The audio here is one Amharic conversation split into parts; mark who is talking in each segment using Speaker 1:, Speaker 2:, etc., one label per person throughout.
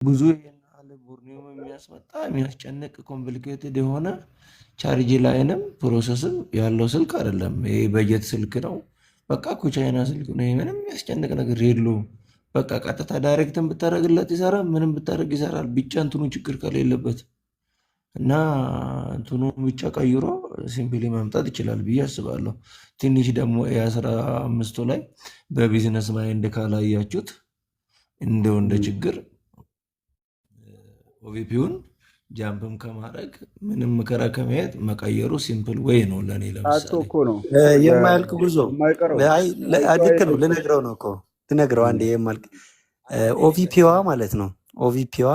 Speaker 1: ብዙ ይሄን ያህል ቦርኒዮም የሚያስመጣ የሚያስጨንቅ complicated የሆነ charge line ም process ም ያለው ስልክ አይደለም። ይሄ በጀት ስልክ ነው። በቃ እኮ ቻይና ስልክ ነው። ይሄ ምንም የሚያስጨንቅ ነገር የለውም። በቃ ቀጥታ direct ን ብታደርግለት ይሰራል። ምንም ብታደርግ ይሰራል። ብቻ እንትኑ ችግር ከሌለበት እና እንትኑ ብቻ ቀይሮ simply ማምጣት ይችላል ብዬ አስባለሁ። ትንሽ ደግሞ የ15ቱ ላይ በ business mind ካላያችሁት እንደው እንደ ችግር OVP ውን jump ም ከማድረግ ምንም ምከራ ከመሄድ መቀየሩ simple way ነው ለእኔ።
Speaker 2: አቶ
Speaker 1: ለምሳሌ
Speaker 2: እኮ ነው
Speaker 3: የማያልቅ ጉዞ
Speaker 2: የማይቀረው
Speaker 3: አይ ልክ ነው። ልነግረው ነው እኮ ልነግረው አንዴ የማያልቅ OVP ዋ ማለት ነው። OVP ዋ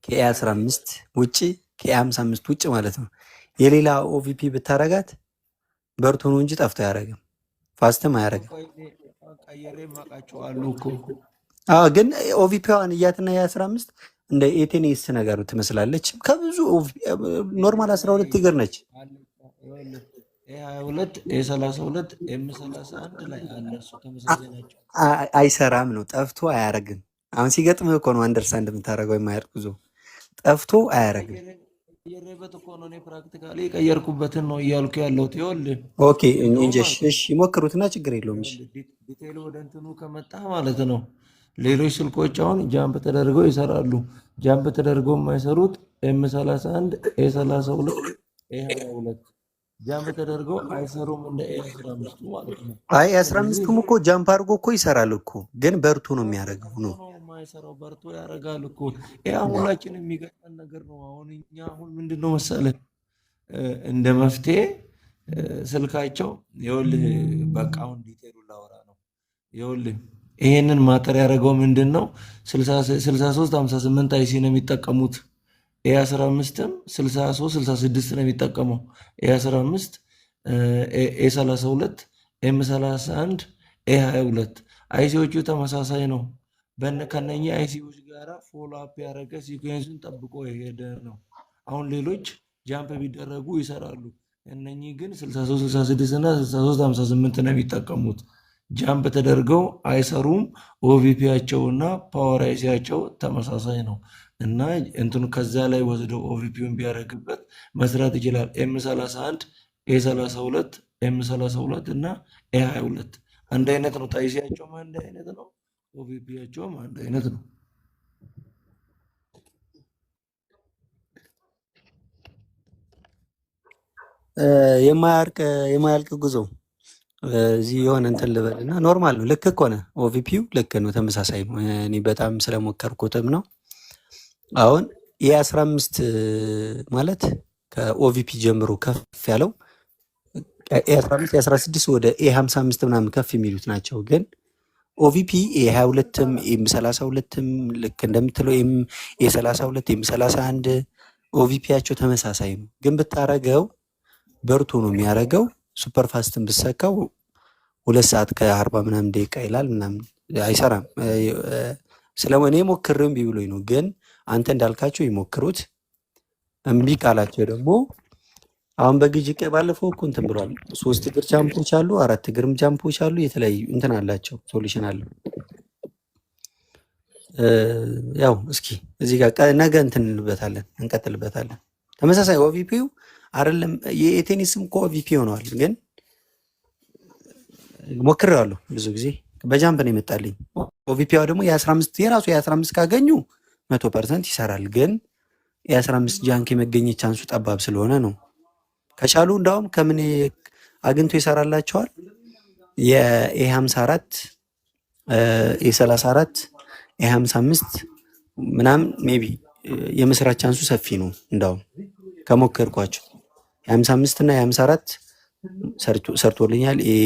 Speaker 3: ከ A 15 ውጭ ከ A 55 ውጭ ማለት ነው። የሌላ OVP ብታረጋት በርቶ ነው እንጂ ጠፍቶ አያረግም፣ fast ም አያረግም።
Speaker 1: ቀየሬ የማውቃቸው አሉ እኮ።
Speaker 3: አዎ ግን OVP ዋን እያትና የ 15 እንደ A 10 S ነገር ትመስላለች። ከብዙ normal 12 እግር ነች።
Speaker 1: A 22፣ A 32፣ M 31 ላይ አለ እሱ ተመሳሳይ ናቸው።
Speaker 3: አይሰራም ነው፣ ጠፍቶ አያረግም። አሁን ሲገጥምህ እኮ ነው understand የምታደርገው። የማያልቅ ጉዞ ጠፍቶ አያረግም።
Speaker 1: ቀየሬበት እኮ ነው እኔ practically የቀየርኩበትን ነው እያልኩ ያለሁት። ይኸውልህ
Speaker 3: okay
Speaker 1: እንደውም
Speaker 3: እንጂ እሺ
Speaker 1: አልኩህ
Speaker 3: እሺ፣ ይሞክሩትና ችግር የለውም። እሺ
Speaker 1: ይኸውልህ detail ኡ ወደ እንትኑ ከመጣ ማለት ነው። ሌሎች ስልኮች አሁን jump ተደርገው ይሰራሉ። jump ተደርገው የማይሰሩት M 31፣ A 32፣ A 22 jump ተደርገው አይሰሩም እንደ A 15ቱ ማለት ነው።
Speaker 3: አይ አስራ
Speaker 1: ስለዚህ
Speaker 3: አምስቱም እኮ jump አድርጎ እኮ ይሰራል እኮ ግን በርቶ ነው የሚያደርገው
Speaker 1: በርቶ
Speaker 3: ነው።
Speaker 1: ነው የማይሰራው፣ በርቶ ያደርጋል እኮ። ይህ አሁን ሁላችን የሚገጥመን ነገር ነው። አሁን እኛ አሁን ምንድን ነው መሰለህ እንደ መፍትሄ ስልካቸው ይኸውልህ፣ በቃ አሁን detail ኡ ላወራ ነው። ይኸውልህ ይሄንን matter ያደረገው ምንድን ነው? 63 58 IC ነው የሚጠቀሙት። A 15ም 63 66 ነው የሚጠቀመው። A 15፣ A 32፣ M 31፣ A 22 IC ዎቹ ተመሳሳይ ነው። ከነኚህ IC ዎች ጋራ follow up ያደረገ sequence ኡን ጠብቆ የሄደ ነው። አሁን ሌሎች jump ቢደረጉ ይሰራሉ። እነኚህ ግን 63 66 እና 63 58 ነው የሚጠቀሙት። jump ተደርገው አይሰሩም። OVP ያቸው እና power IC ያቸው ተመሳሳይ ነው እና እንትኑ ከዛ ላይ ወስደው OVP ውን ቢያደርግበት መስራት ይችላል። M 31፣ A 32፣ M 32 እና A 22 አንድ አይነት ነው። IC ያቸውም አንድ አይነት ነው። OVP ያቸውም አንድ አይነት ነው።
Speaker 3: የማያልቅ የማያልቅ ጉዞ እዚህ የሆነ እንትን ልበል እና normal ነው። ልክ እኮ ነህ። OVP ው ልክ ነው፣ ተመሳሳይ ነው። እኔ በጣም ስለሞከርኩትም ነው። አሁን የ15 ማለት ከ OVP ጀምሮ ከፍ ያለው A 15፣ A 16 ወደ A 55 ምናምን ከፍ የሚሉት ናቸው። ግን OVP A 22ም M 32ም ልክ እንደምትለው M A 32፣ M 31 OVP ያቸው ተመሳሳይ ነው። ግን ብታረገው በርቶ ነው የሚያረገው። super fast ን ብሰካው 2 ሰዓት ከ40 ምናምን ደቂቃ ይላል ምናምን አይሰራም። ስለ እኔ ሞክሬው እምቢ ብሎኝ ነው። ግን አንተ እንዳልካቸው ይሞክሩት። እምቢ ካላቸው ደግሞ አሁን በግዢ ባለፈው እኮ እንትን ብሏል። ሶስት እግር jump ኦች አሉ፣ አራት እግርም jump ኦች አሉ። የተለያዩ እንትን አላቸው፣ solution አለው። ያው እስኪ እዚህ ጋር ነገ እንትን እንልበታለን፣ እንቀጥልበታለን። ተመሳሳይ OVP ው አይደለም የ A 10 S ም እኮ OVP ሆነዋል። ግን ሞክሬዋለሁ ብዙ ጊዜ በ jump ነው የመጣልኝ። OVP ዋ ደግሞ የ15 የራሱ የ15 ካገኙ 100% ይሰራል። ግን የ15 junk የመገኘት chance ኡ ጠባብ ስለሆነ ነው። ከቻሉ እንዳውም ከምን አግኝቶ ይሰራላቸዋል። የ A 54፣ A 34፣ A 55 ምናምን maybe የመስራት chance ኡ ሰፊ ነው። እንዳውም ከሞከርኳቸው የ55 እና የ54 ሰርቶልኛል። A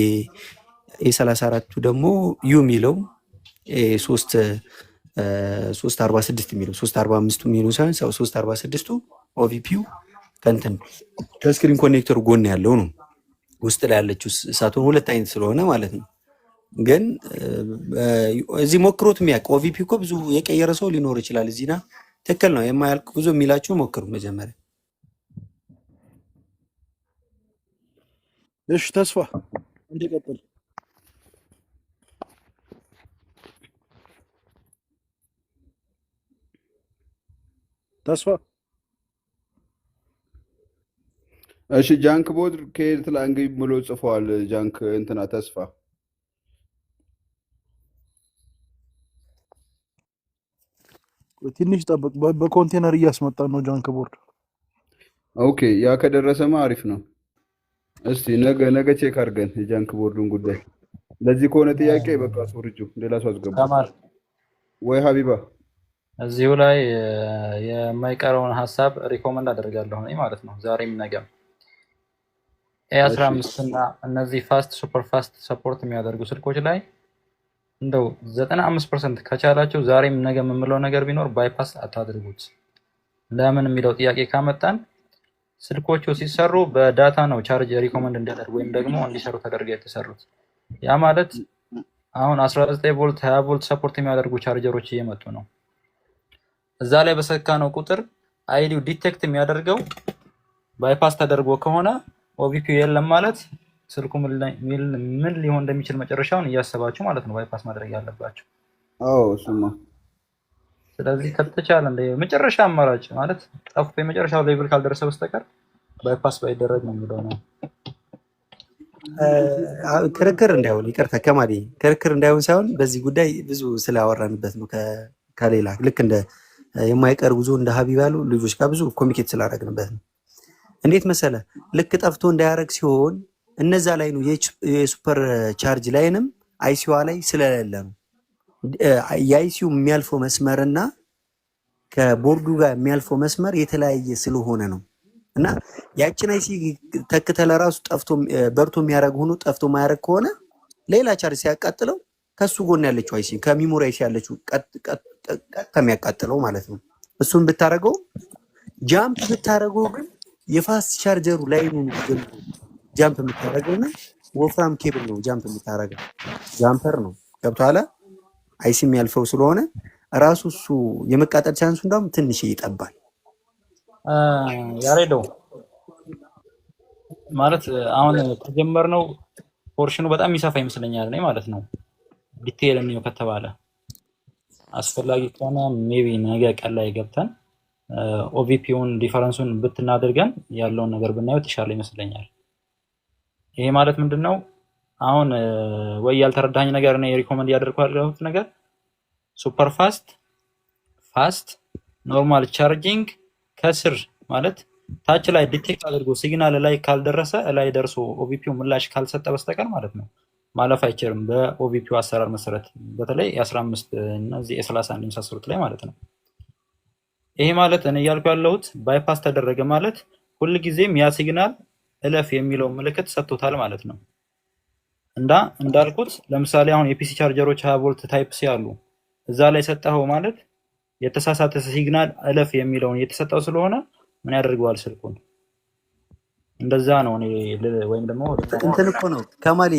Speaker 3: 34ቱ ደግሞ U የሚለው ሶስት 346 የሚለው 345ቱ የሚሉ ሳይሆን 346ቱ OVP ው ከእንትን ከ screen connector ኡ ጎን ያለው ነው። ውስጥ ላይ ያለችው እሳቱን ሁለት አይነት ስለሆነ ማለት ነው። ግን እዚህ ሞክሮት የሚያውቅ OVP እኮ ብዙ የቀየረ ሰው ሊኖር ይችላል። እዚህና ትክክል ነው። የማያልቅ ጉዞ የሚላችሁ ሞክሩ መጀመሪያ።
Speaker 4: እሺ ተስፋ እንዲቀጥል። ተስፋ
Speaker 2: እሺ junk board ከየት ላንግኝ ብሎ ጽፏል። junk እንትና ተስፋ
Speaker 4: ትንሽ ጠብቅ። በኮንቴነር እያስመጣን ነው junk board።
Speaker 2: Okay፣ ያ ከደረሰማ አሪፍ ነው። እስቲ ነገ ነገ check አድርገን የ junk board ኡን ጉዳይ። ለዚህ ከሆነ ጥያቄ በቃ አስወርጁ፣ ሌላ ሰው አስገቡ።
Speaker 5: ከማል
Speaker 2: ወይ ሀቢባ
Speaker 5: እዚሁ ላይ የማይቀረውን ሀሳብ recommend አደርጋለሁ እኔ ማለት ነው። ዛሬም ነገም A
Speaker 2: እሺ
Speaker 5: 15 እና እነዚህ fast super fast support የሚያደርጉ ስልኮች ላይ እንደው 95% ከቻላቸው ዛሬም ነገ የምምለው ነገር ቢኖር bypass አታድርጉት። ለምን የሚለው ጥያቄ ካመጣን ስልኮቹ ሲሰሩ በ data ነው charge recommend እንዲያደርጉ ወይም ደግሞ እንዲሰሩ ተደርገው የተሰሩት። ያ ማለት አሁን 19 ቮልት 20 ቮልት support የሚያደርጉ ቻርጀሮች እየመጡ ነው። እዛ ላይ በሰካነው ቁጥር IDE ው detect የሚያደርገው bypass ተደርጎ ከሆነ OVP የለም ማለት ስልኩ ምን ሊሆን እንደሚችል መጨረሻውን እያሰባችሁ ማለት ነው bypass ማድረግ ያለባቸው።
Speaker 2: አዎ እሱማ
Speaker 5: ስለዚህ ከተቻለ እንደ መጨረሻ አማራጭ ማለት ጠፍቶ የመጨረሻው level ካልደረሰ በስተቀር bypass ባይደረግ ነው የሚለው ነው።
Speaker 3: ክርክር እንዳይሆን ይቅርታ ከማዲ ክርክር እንዳይሆን ሳይሆን በዚህ ጉዳይ ብዙ ስላወራንበት ነው። ከሌላ ልክ እንደ የማይቀር ጉዞ እንደ ሀቢብ ያሉ ልጆች ጋር ብዙ communicate ስላደረግንበት ነው። እንዴት መሰለ ልክ ጠፍቶ እንዳያደርግ ሲሆን እነዛ ላይ ነው የ super charge line ም IC ዋ ላይ ስለሌለ ነው። የ IC ው የሚያልፈው መስመርና ከቦርዱ ጋር የሚያልፈው መስመር የተለያየ ስለሆነ ነው። እና ያችን IC ተክተ ለራሱ ጠፍቶ በርቶ የሚያደርግ ሆኖ ጠፍቶ የማያደርግ ከሆነ ሌላ ቻርጅ ሲያቃጥለው ከሱ ጎን ያለችው IC ከ memory IC ያለችው ቀጥ የሚያቃጥለው ማለት ነው። እሱን ብታደርገው jump ብታደርገው ግን የ fast charger ኡ line ኑ ጀምሮ jump የምታደርገው እና ወፍራም ኬብል ነው jump የምታደርገው jumper ነው። ገብቶሃል? IC የሚያልፈው ስለሆነ ራሱ እሱ የመቃጠል chance ኡ እንዳውም ትንሽ ይጠባል።
Speaker 5: ያሬደው ማለት አሁን ከጀመርነው portion ኑ በጣም የሚሰፋ ይመስለኛል እኔ ማለት ነው። detail እንየው ከተባለ አስፈላጊ ከሆነ maybe ነገ ቀን ላይ ገብተን OVP ውን difference ኡን ብትናደርገን ያለውን ነገር ብናየው የተሻለ ይመስለኛል። ይሄ ማለት ምንድን ነው? አሁን ወይ ያልተረዳኝ ነገር እኔ recommend እያደረኩ ያለሁት ነገር super fast fast normal charging ከስር ማለት ታች ላይ detect አድርጎ signal ላይ ካልደረሰ ላይ ደርሶ OVP ው ምላሽ ካልሰጠ በስተቀር ማለት ነው ማለፍ አይችልም። በ OVP ው አሰራር መሰረት በተለይ የ15 እና እዚህ የ31 የመሳሰሉት ላይ ማለት ነው። ይሄ ማለት እኔ እያልኩ ያለሁት bypass ተደረገ ማለት ሁልጊዜም ያ signal እለፍ የሚለው ምልክት ሰጥቶታል ማለት ነው። እንዳልኩት ለምሳሌ አሁን የ PC charger ኦች 20 ቮልት type C አሉ። እዛ ላይ ሰጠኸው ማለት የተሳሳተ signal እለፍ የሚለውን የተሰጠው ስለሆነ ምን ያደርገዋል ስልኩን። እንደዛ ነው እኔ ወይም ደግሞ
Speaker 3: እንትን እኮ ነው ከማሊ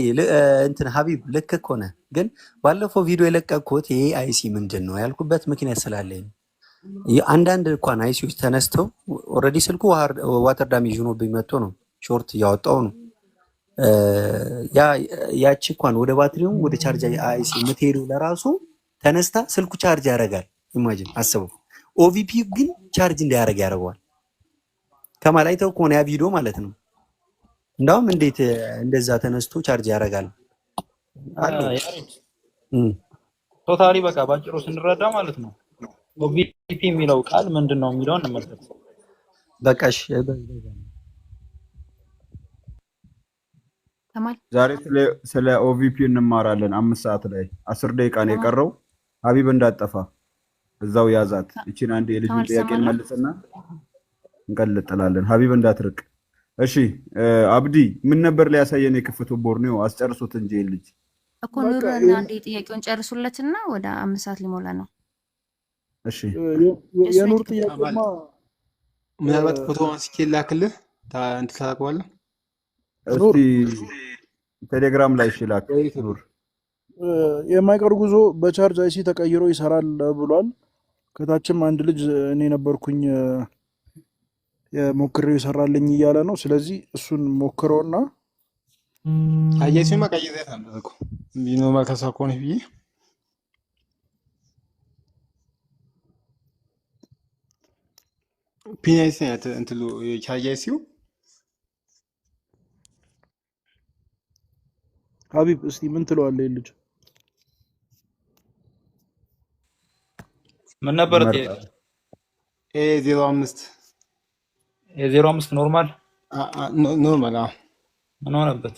Speaker 3: እንትን ሀቢብ ልክ እኮ ነህ። ግን ባለፈው ቪዲዮ የለቀቅኩት ይሄ IC ምንድን ነው ያልኩበት ምክንያት ስላለኝ ነው። አንዳንድ እንኳን IC ዎች ተነስተው already ስልኩ water damage ሆኖብኝ መጥቶ ነው short እያወጣው ነው። ያቺ እንኳን ወደ ባትሪውም ወደ charge IC የምትሄዱ ለራሱ ተነስታ ስልኩ charge ያደርጋል። imagine አስበው። OVP ግን charge እንዳያደርግ ያደርገዋል። ከማል አይተው ከሆነ ያ ቪዲዮ ማለት ነው። እንዳውም እንዴት እንደዛ ተነስቶ ቻርጅ ያደርጋል አለው።
Speaker 5: ያሬድ totally በቃ ባጭሩ ስንረዳ ማለት ነው OVP የሚለው ቃል ምንድን ነው የሚለውን እንመልከት።
Speaker 3: በቃ እሺ፣
Speaker 6: ከማል
Speaker 2: ዛሬ ስለ OVP እንማራለን። 5 ሰዓት ላይ 10 ደቂቃ ነው
Speaker 6: ከማል
Speaker 2: የቀረው። ሀቢብ እንዳጠፋ እዛው ያዛት። እቺን አንድ የልጁን
Speaker 6: ከማል
Speaker 2: ጥያቄ
Speaker 6: ትሰማለህ?
Speaker 2: እንመልስና እንቀጥላለን። ሀቢብ እንዳትርቅ እሺ። አብዲ ምን ነበር ሊያሳየን የከፈተው? ቦርኔው አስጨርሱት እንጂ ይሄን ልጅ
Speaker 6: እኮ
Speaker 4: በቃ
Speaker 6: ኑርን አንዴ ጥያቄውን ጨርሱለትና ወደ 5 ሰዓት ሊሞላ ነው።
Speaker 2: እሺ
Speaker 6: እሱ
Speaker 4: የኑር
Speaker 6: የተከፈተው
Speaker 4: ጥያቄማ
Speaker 7: ምናልባት ፎቶ አንስቼ ላክልህ እንትን ታደርገዋለህ።
Speaker 4: ኑር
Speaker 2: እስቲ ቴሌግራም ላይ እሺ ላክ
Speaker 7: ወይ
Speaker 2: ኑር።
Speaker 4: የማይቀር ጉዞ በ charge IC ተቀይሮ ይሰራል ብሏል። ከታችም አንድ ልጅ እኔ ነበርኩኝ ሞክሬው ይሰራልኝ እያለ ነው። ስለዚህ እሱን ሞክረውና
Speaker 7: አያይሱማ ቀይሬት አለ እኮ normal ከሷ ከሆነ ብዬ P IC እንትሉ charge IC ው
Speaker 4: ሀቢብ እስቲ ምን ትለዋለህ? ይህ ልጅ
Speaker 5: ምን ነበረ ጥያቄ?
Speaker 2: ይመርጣል።
Speaker 7: A05።
Speaker 5: የ05 normal
Speaker 7: Normal አዎ።
Speaker 5: ምን ሆነበት?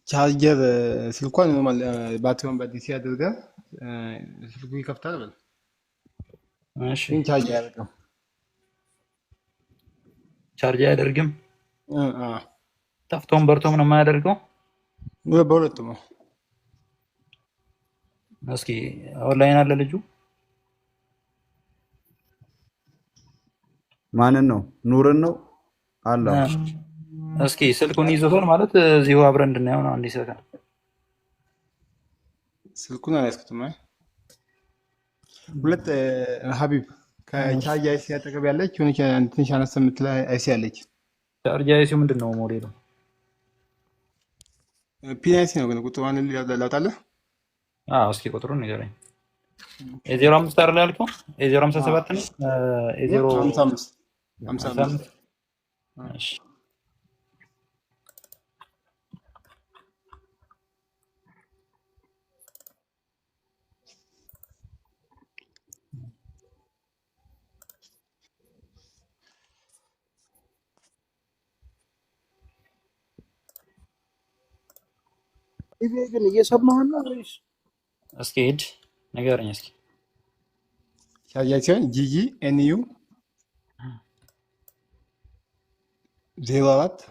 Speaker 7: ቻርጀር ስልኳን normal ባትሪውን በ DC አድርገህ ስልኩ ይከፍታል በል
Speaker 5: እሺ
Speaker 7: ግን ቻርጅ አያደርግም።
Speaker 5: ቻርጅ አያደርግም።
Speaker 7: አ
Speaker 5: ጠፍቶም በርቶም ነው የማያደርገው።
Speaker 7: በሁለቱም ነው።
Speaker 5: እስኪ ኦንላይን አለ ልጁ።
Speaker 2: ማንን ነው? ኑርን ነው አላ
Speaker 5: እስኪ ስልኩን ይዞታል ማለት እዚሁ አብረን እንድናየው ነው። አንድ ሰከንድ።
Speaker 7: ስልኩን አልያዝኩትም። አይ ሁለት ሀቢብ ከ charge IC አጠገብ ያለች የሆነች ትንሽ አነስ የምትል IC አለች።
Speaker 5: charge IC ው ምንድን ነው ሞዴሉ?
Speaker 7: P IC ነው ግን ቁጥሯን ላውጣልህ።
Speaker 5: አዎ እስኪ ቁጥሩን ንገረኝ። የ05 አይደል ያልከው? የ057 ነው የዜሮ
Speaker 7: 55
Speaker 5: ሀምሳ
Speaker 7: 55
Speaker 5: አምስት እሺ
Speaker 4: ኢቤ ግን እየሰማህን ነው ወይስ?
Speaker 5: እስኪ ሂድ ንገረኝ እስኪ።
Speaker 7: charge IC ሲሆን GG NU 04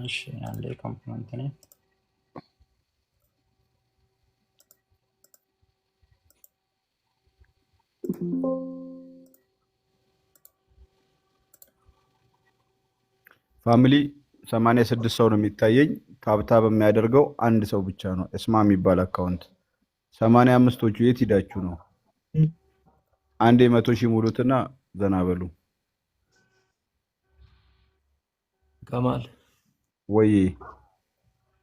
Speaker 5: እሺ አንዴ component ነው።
Speaker 2: Family 86 ሰው ነው የሚታየኝ። Tap tap የሚያደርገው አንድ ሰው ብቻ ነው፣ እስማ የሚባል account። 85ቶቹ የት ሂዳችሁ ነው? አንዴ 100,000 ሙሉትና ዘና በሉ።
Speaker 1: ከማል
Speaker 2: ወይ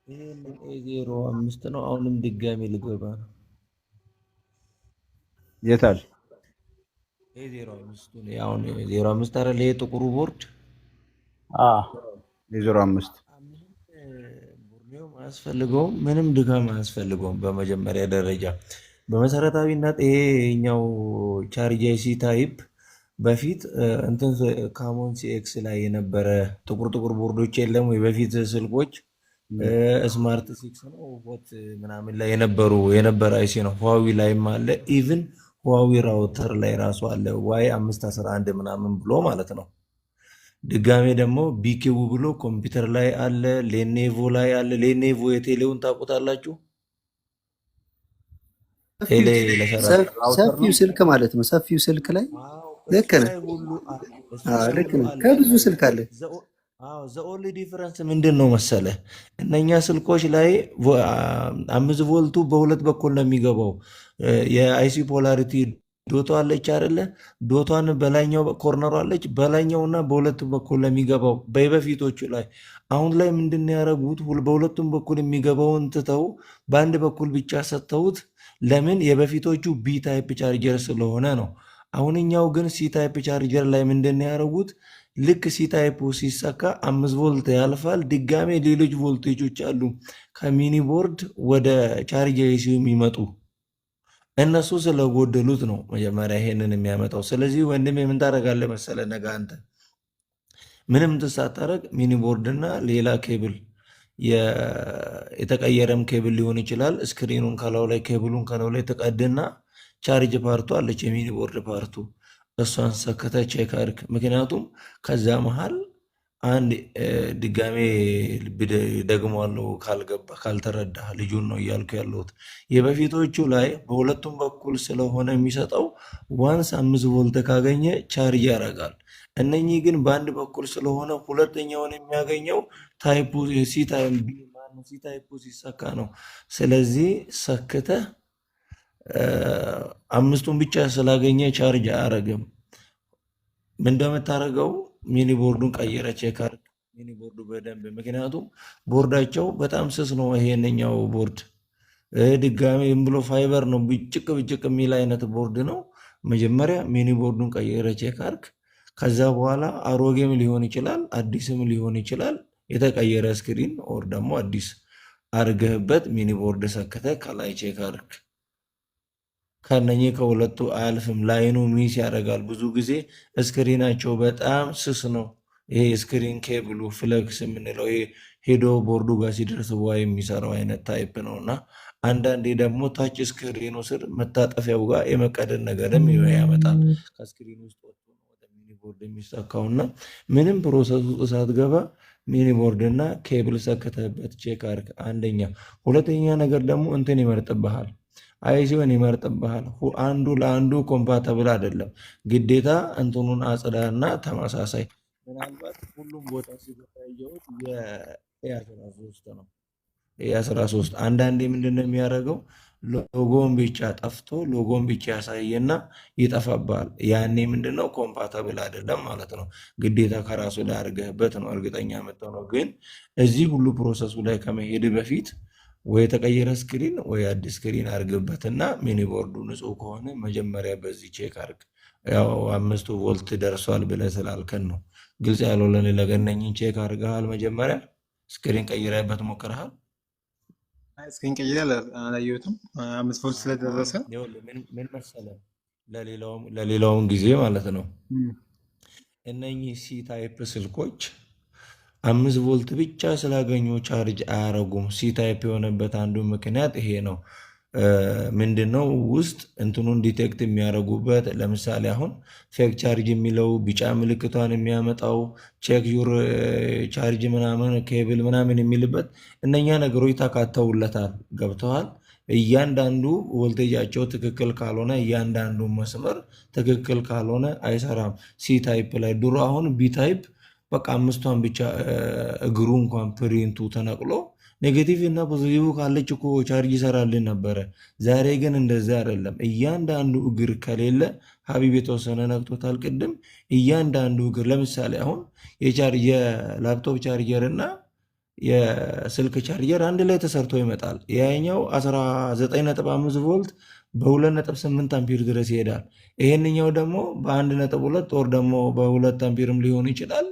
Speaker 1: ይህንን A05 ነው። አሁንም ድጋሚ ልገባ ነው።
Speaker 2: የታል?
Speaker 1: A05 ነው። አሁን 05 አይደል? ይሄ ጥቁሩ ቦርድ
Speaker 5: አዎ
Speaker 2: የ05
Speaker 1: ምንም ቦርኔውም አያስፈልገውም። ምንም ድካም አያስፈልገውም። በመጀመሪያ ደረጃ በመሰረታዊነት ይሄኛው charge IC type በፊት እንትን Camon CX ላይ የነበረ ጥቁር ጥቁር ቦርዶች የለም ወይ? በፊት ስልኮች Smart 6 ነው Hot ምናምን ላይ የነበረ IC ነው። ህዋዊ ላይም አለ። Even ህዋዊ router ላይ ራሱ አለ። Y511 ምናምን ብሎ ማለት ነው። ድጋሜ ደግሞ BQ ብሎ ኮምፒውተር ላይ አለ፣ Lenovo ላይ አለ። Lenovo የቴሌውን ታውቁታላችሁ? ቴሌ ለሰራተኛ
Speaker 2: Router
Speaker 3: ሰፊው
Speaker 2: ነው።
Speaker 3: ስልክ ማለት ነው። ሰፊው ስልክ ላይ
Speaker 1: አዎ፣
Speaker 3: ልክ
Speaker 1: እሱ
Speaker 3: ነህ።
Speaker 1: ላይ ሁሉ አለ። እሱ
Speaker 3: አዎ
Speaker 1: ላይ
Speaker 3: ልክ
Speaker 1: ሁሉ
Speaker 3: ነህ።
Speaker 1: አለ።
Speaker 3: ከብዙ ስልክ አለ።
Speaker 1: The only difference ምንድን ነው መሰለ፣ እነኛ ስልኮች ላይ 5 ቮልቱ በሁለት በኩል ነው የሚገባው። የ IC polarity dot ዋ አለች አይደለ? Dot ዋን በላይኛው corner ኡ አለች፣ በላይኛውና በሁለቱም በኩል ነው የሚገባው በበፊቶቹ ላይ። አሁን ላይ ምንድን ነው ያደረጉት? በሁለቱም በኩል የሚገባውን ትተው በአንድ በኩል ብቻ ሰጥተውት። ለምን? የበፊቶቹ B type charger ስለሆነ ነው። አሁንኛው ግን C type charger ላይ ምንድን ነው ያደረጉት? ልክ C type ሲሰካ 5 ቮልት ያልፋል። ድጋሜ ሌሎች ቮልቴጆች አሉ ከ mini board ወደ charge IC የሚመጡ፣ እነሱ ስለጎደሉት ነው መጀመሪያ ይሄንን የሚያመጣው። ስለዚህ ወንድሜ ምን ታደርጋለህ መሰለህ፣ ነገ አንተ ምንም ሳታደርግ mini board እና ሌላ ኬብል የተቀየረም ኬብል ሊሆን ይችላል። Screen ኑን ከላዩ ላይ ኬብሉን ከላዩ ላይ ተቀድና charge part ኡ አለች የ mini board part ኡ እሷን ሰክተህ check አድርግ። ምክንያቱም ከዛ መሃል አንድ ድጋሜ ደግሟለሁ ካልገባ ካልተረዳ ልጁን ነው እያልኩ ያለሁት። የበፊቶቹ ላይ በሁለቱም በኩል ስለሆነ የሚሰጠው once 5 ቮልት ካገኘ charge ያደርጋል። እነኚህ ግን በአንድ በኩል ስለሆነ ሁለተኛውን የሚያገኘው type ኡ C type B ማነው C type ኡ ሲሰካ ነው። ስለዚህ ሰክተህ አምስቱን ብቻ ስላገኘ charge አያረግም። ምን እንደምታደርገው mini board ኡን ቀይረ check አድርግ። Mini board ኡ በደንብ ምክንያቱም ቦርዳቸው በጣም ስስ ነው። ይሄንኛው ቦርድ ድጋሜ ዝም ብሎ ፋይበር ነው፣ ብጭቅ ብጭቅ የሚል አይነት ቦርድ ነው። መጀመሪያ mini board ኡን ቀይረህ check አርግ። ከዛ በኋላ አሮጌም ሊሆን ይችላል አዲስም ሊሆን ይችላል። የተቀየረ screen or ደግሞ አዲስ አርገህበት mini board ሰክተህ ከላይ check አርግ። ከነኚህ ከሁለቱ አያልፍም። Line ኡ miss ያደርጋል። ብዙ ጊዜ screen ኣቸው በጣም ስስ ነው። ይሄ screen cable ኡ flex የምንለው ይሄ ሄዶ ቦርዱ ጋር ሲደርስ ዋ የሚሰራው አይነት type ነው እና አንዳንዴ ደግሞ ታች screen ኡ ስር መታጠፊያው ጋር የመቀደድ ነገርም ያመጣል። ከ screen ውስጥ ወጥቶ ነው ወደ mini board የሚሰካው እና ምንም process ውስጥ ሳትገባ mini board እና ኬብል ሰክተህበት check አድርግ። አንደኛ። ሁለተኛ ነገር ደግሞ እንትን ይመርጥብሃል፣ IC ውን ይመርጥብሃል። አንዱ ለአንዱ compatible አይደለም። ግዴታ እንትኑን አጽዳና ተመሳሳይ ምናልባት ሁሉም ቦታ ሲገባ ያየሁት የ A13 ነው። A13 አንዳንዴ ምንድን ነው የሚያደርገው? ሎጎን ብቻ ጠፍቶ ሎጎን ብቻ ያሳየና ይጠፋባል። ያኔ ምንድነው compatible አይደለም ማለት ነው። ግዴታ ከራሱ ላይ አድርገህበት ነው እርግጠኛ የምትሆነው። ግን እዚህ ሁሉ process ኡ ላይ ከመሄድ በፊት ወይ የተቀየረ screen ወይ አዲስ screen አድርግበትና mini board ኡ ንጹህ ከሆነ መጀመሪያ በዚህ check አድርግ። ያው 5ቱ ቮልት ደርሷል ብለህ ስላልከን ነው ግልጽ ያልሆነ ለገነኝን check አድርገሃል። መጀመሪያ screen ቀይረህበት ሞክረሃል?
Speaker 7: Screen ቀይሬ አላየሁትም። 5 ቮልት ስለደረሰ
Speaker 1: ይኸውልህ ምን መሰለህ፣ ለሌላውም ጊዜ ማለት ነው እነኚህ C type ስልኮች 5 ቮልት ብቻ ስላገኙ charge አያረጉም። C type የሆነበት አንዱ ምክንያት ይሄ ነው። ምንድነው ውስጥ እንትኑን detect የሚያደርጉበት፣ ለምሳሌ አሁን fake charge የሚለው ቢጫ ምልክቷን የሚያመጣው check your charge ምናምን ኬብል ምናምን የሚልበት እነኛ ነገሮች ተካተውለታል። ገብተዋል። እያንዳንዱ ቮልቴጃቸው ትክክል ካልሆነ፣ እያንዳንዱ መስመር ትክክል ካልሆነ አይሰራም። C type ላይ ድሮ አሁን B type በቃ አምስቷን ብቻ እግሩ እንኳን print ኡ ተነቅሎ negative እና positive ካለች እኮ charge ይሰራልን ነበረ። ዛሬ ግን እንደዛ አይደለም። እያንዳንዱ እግር ከሌለ፣ ሀቢብ የተወሰነ ነቅቶታል ቅድም። እያንዳንዱ እግር ለምሳሌ አሁን የ laptop charger እና የስልክ ቻርጀር አንድ ላይ ተሰርቶ ይመጣል። ያኛው 19.5 ቮልት በ2.8 አምፒር ድረስ ይሄዳል። ይሄንኛው ደግሞ በ1.2 ወር ደግሞ በ2 አምፒርም ሊሆን ይችላል።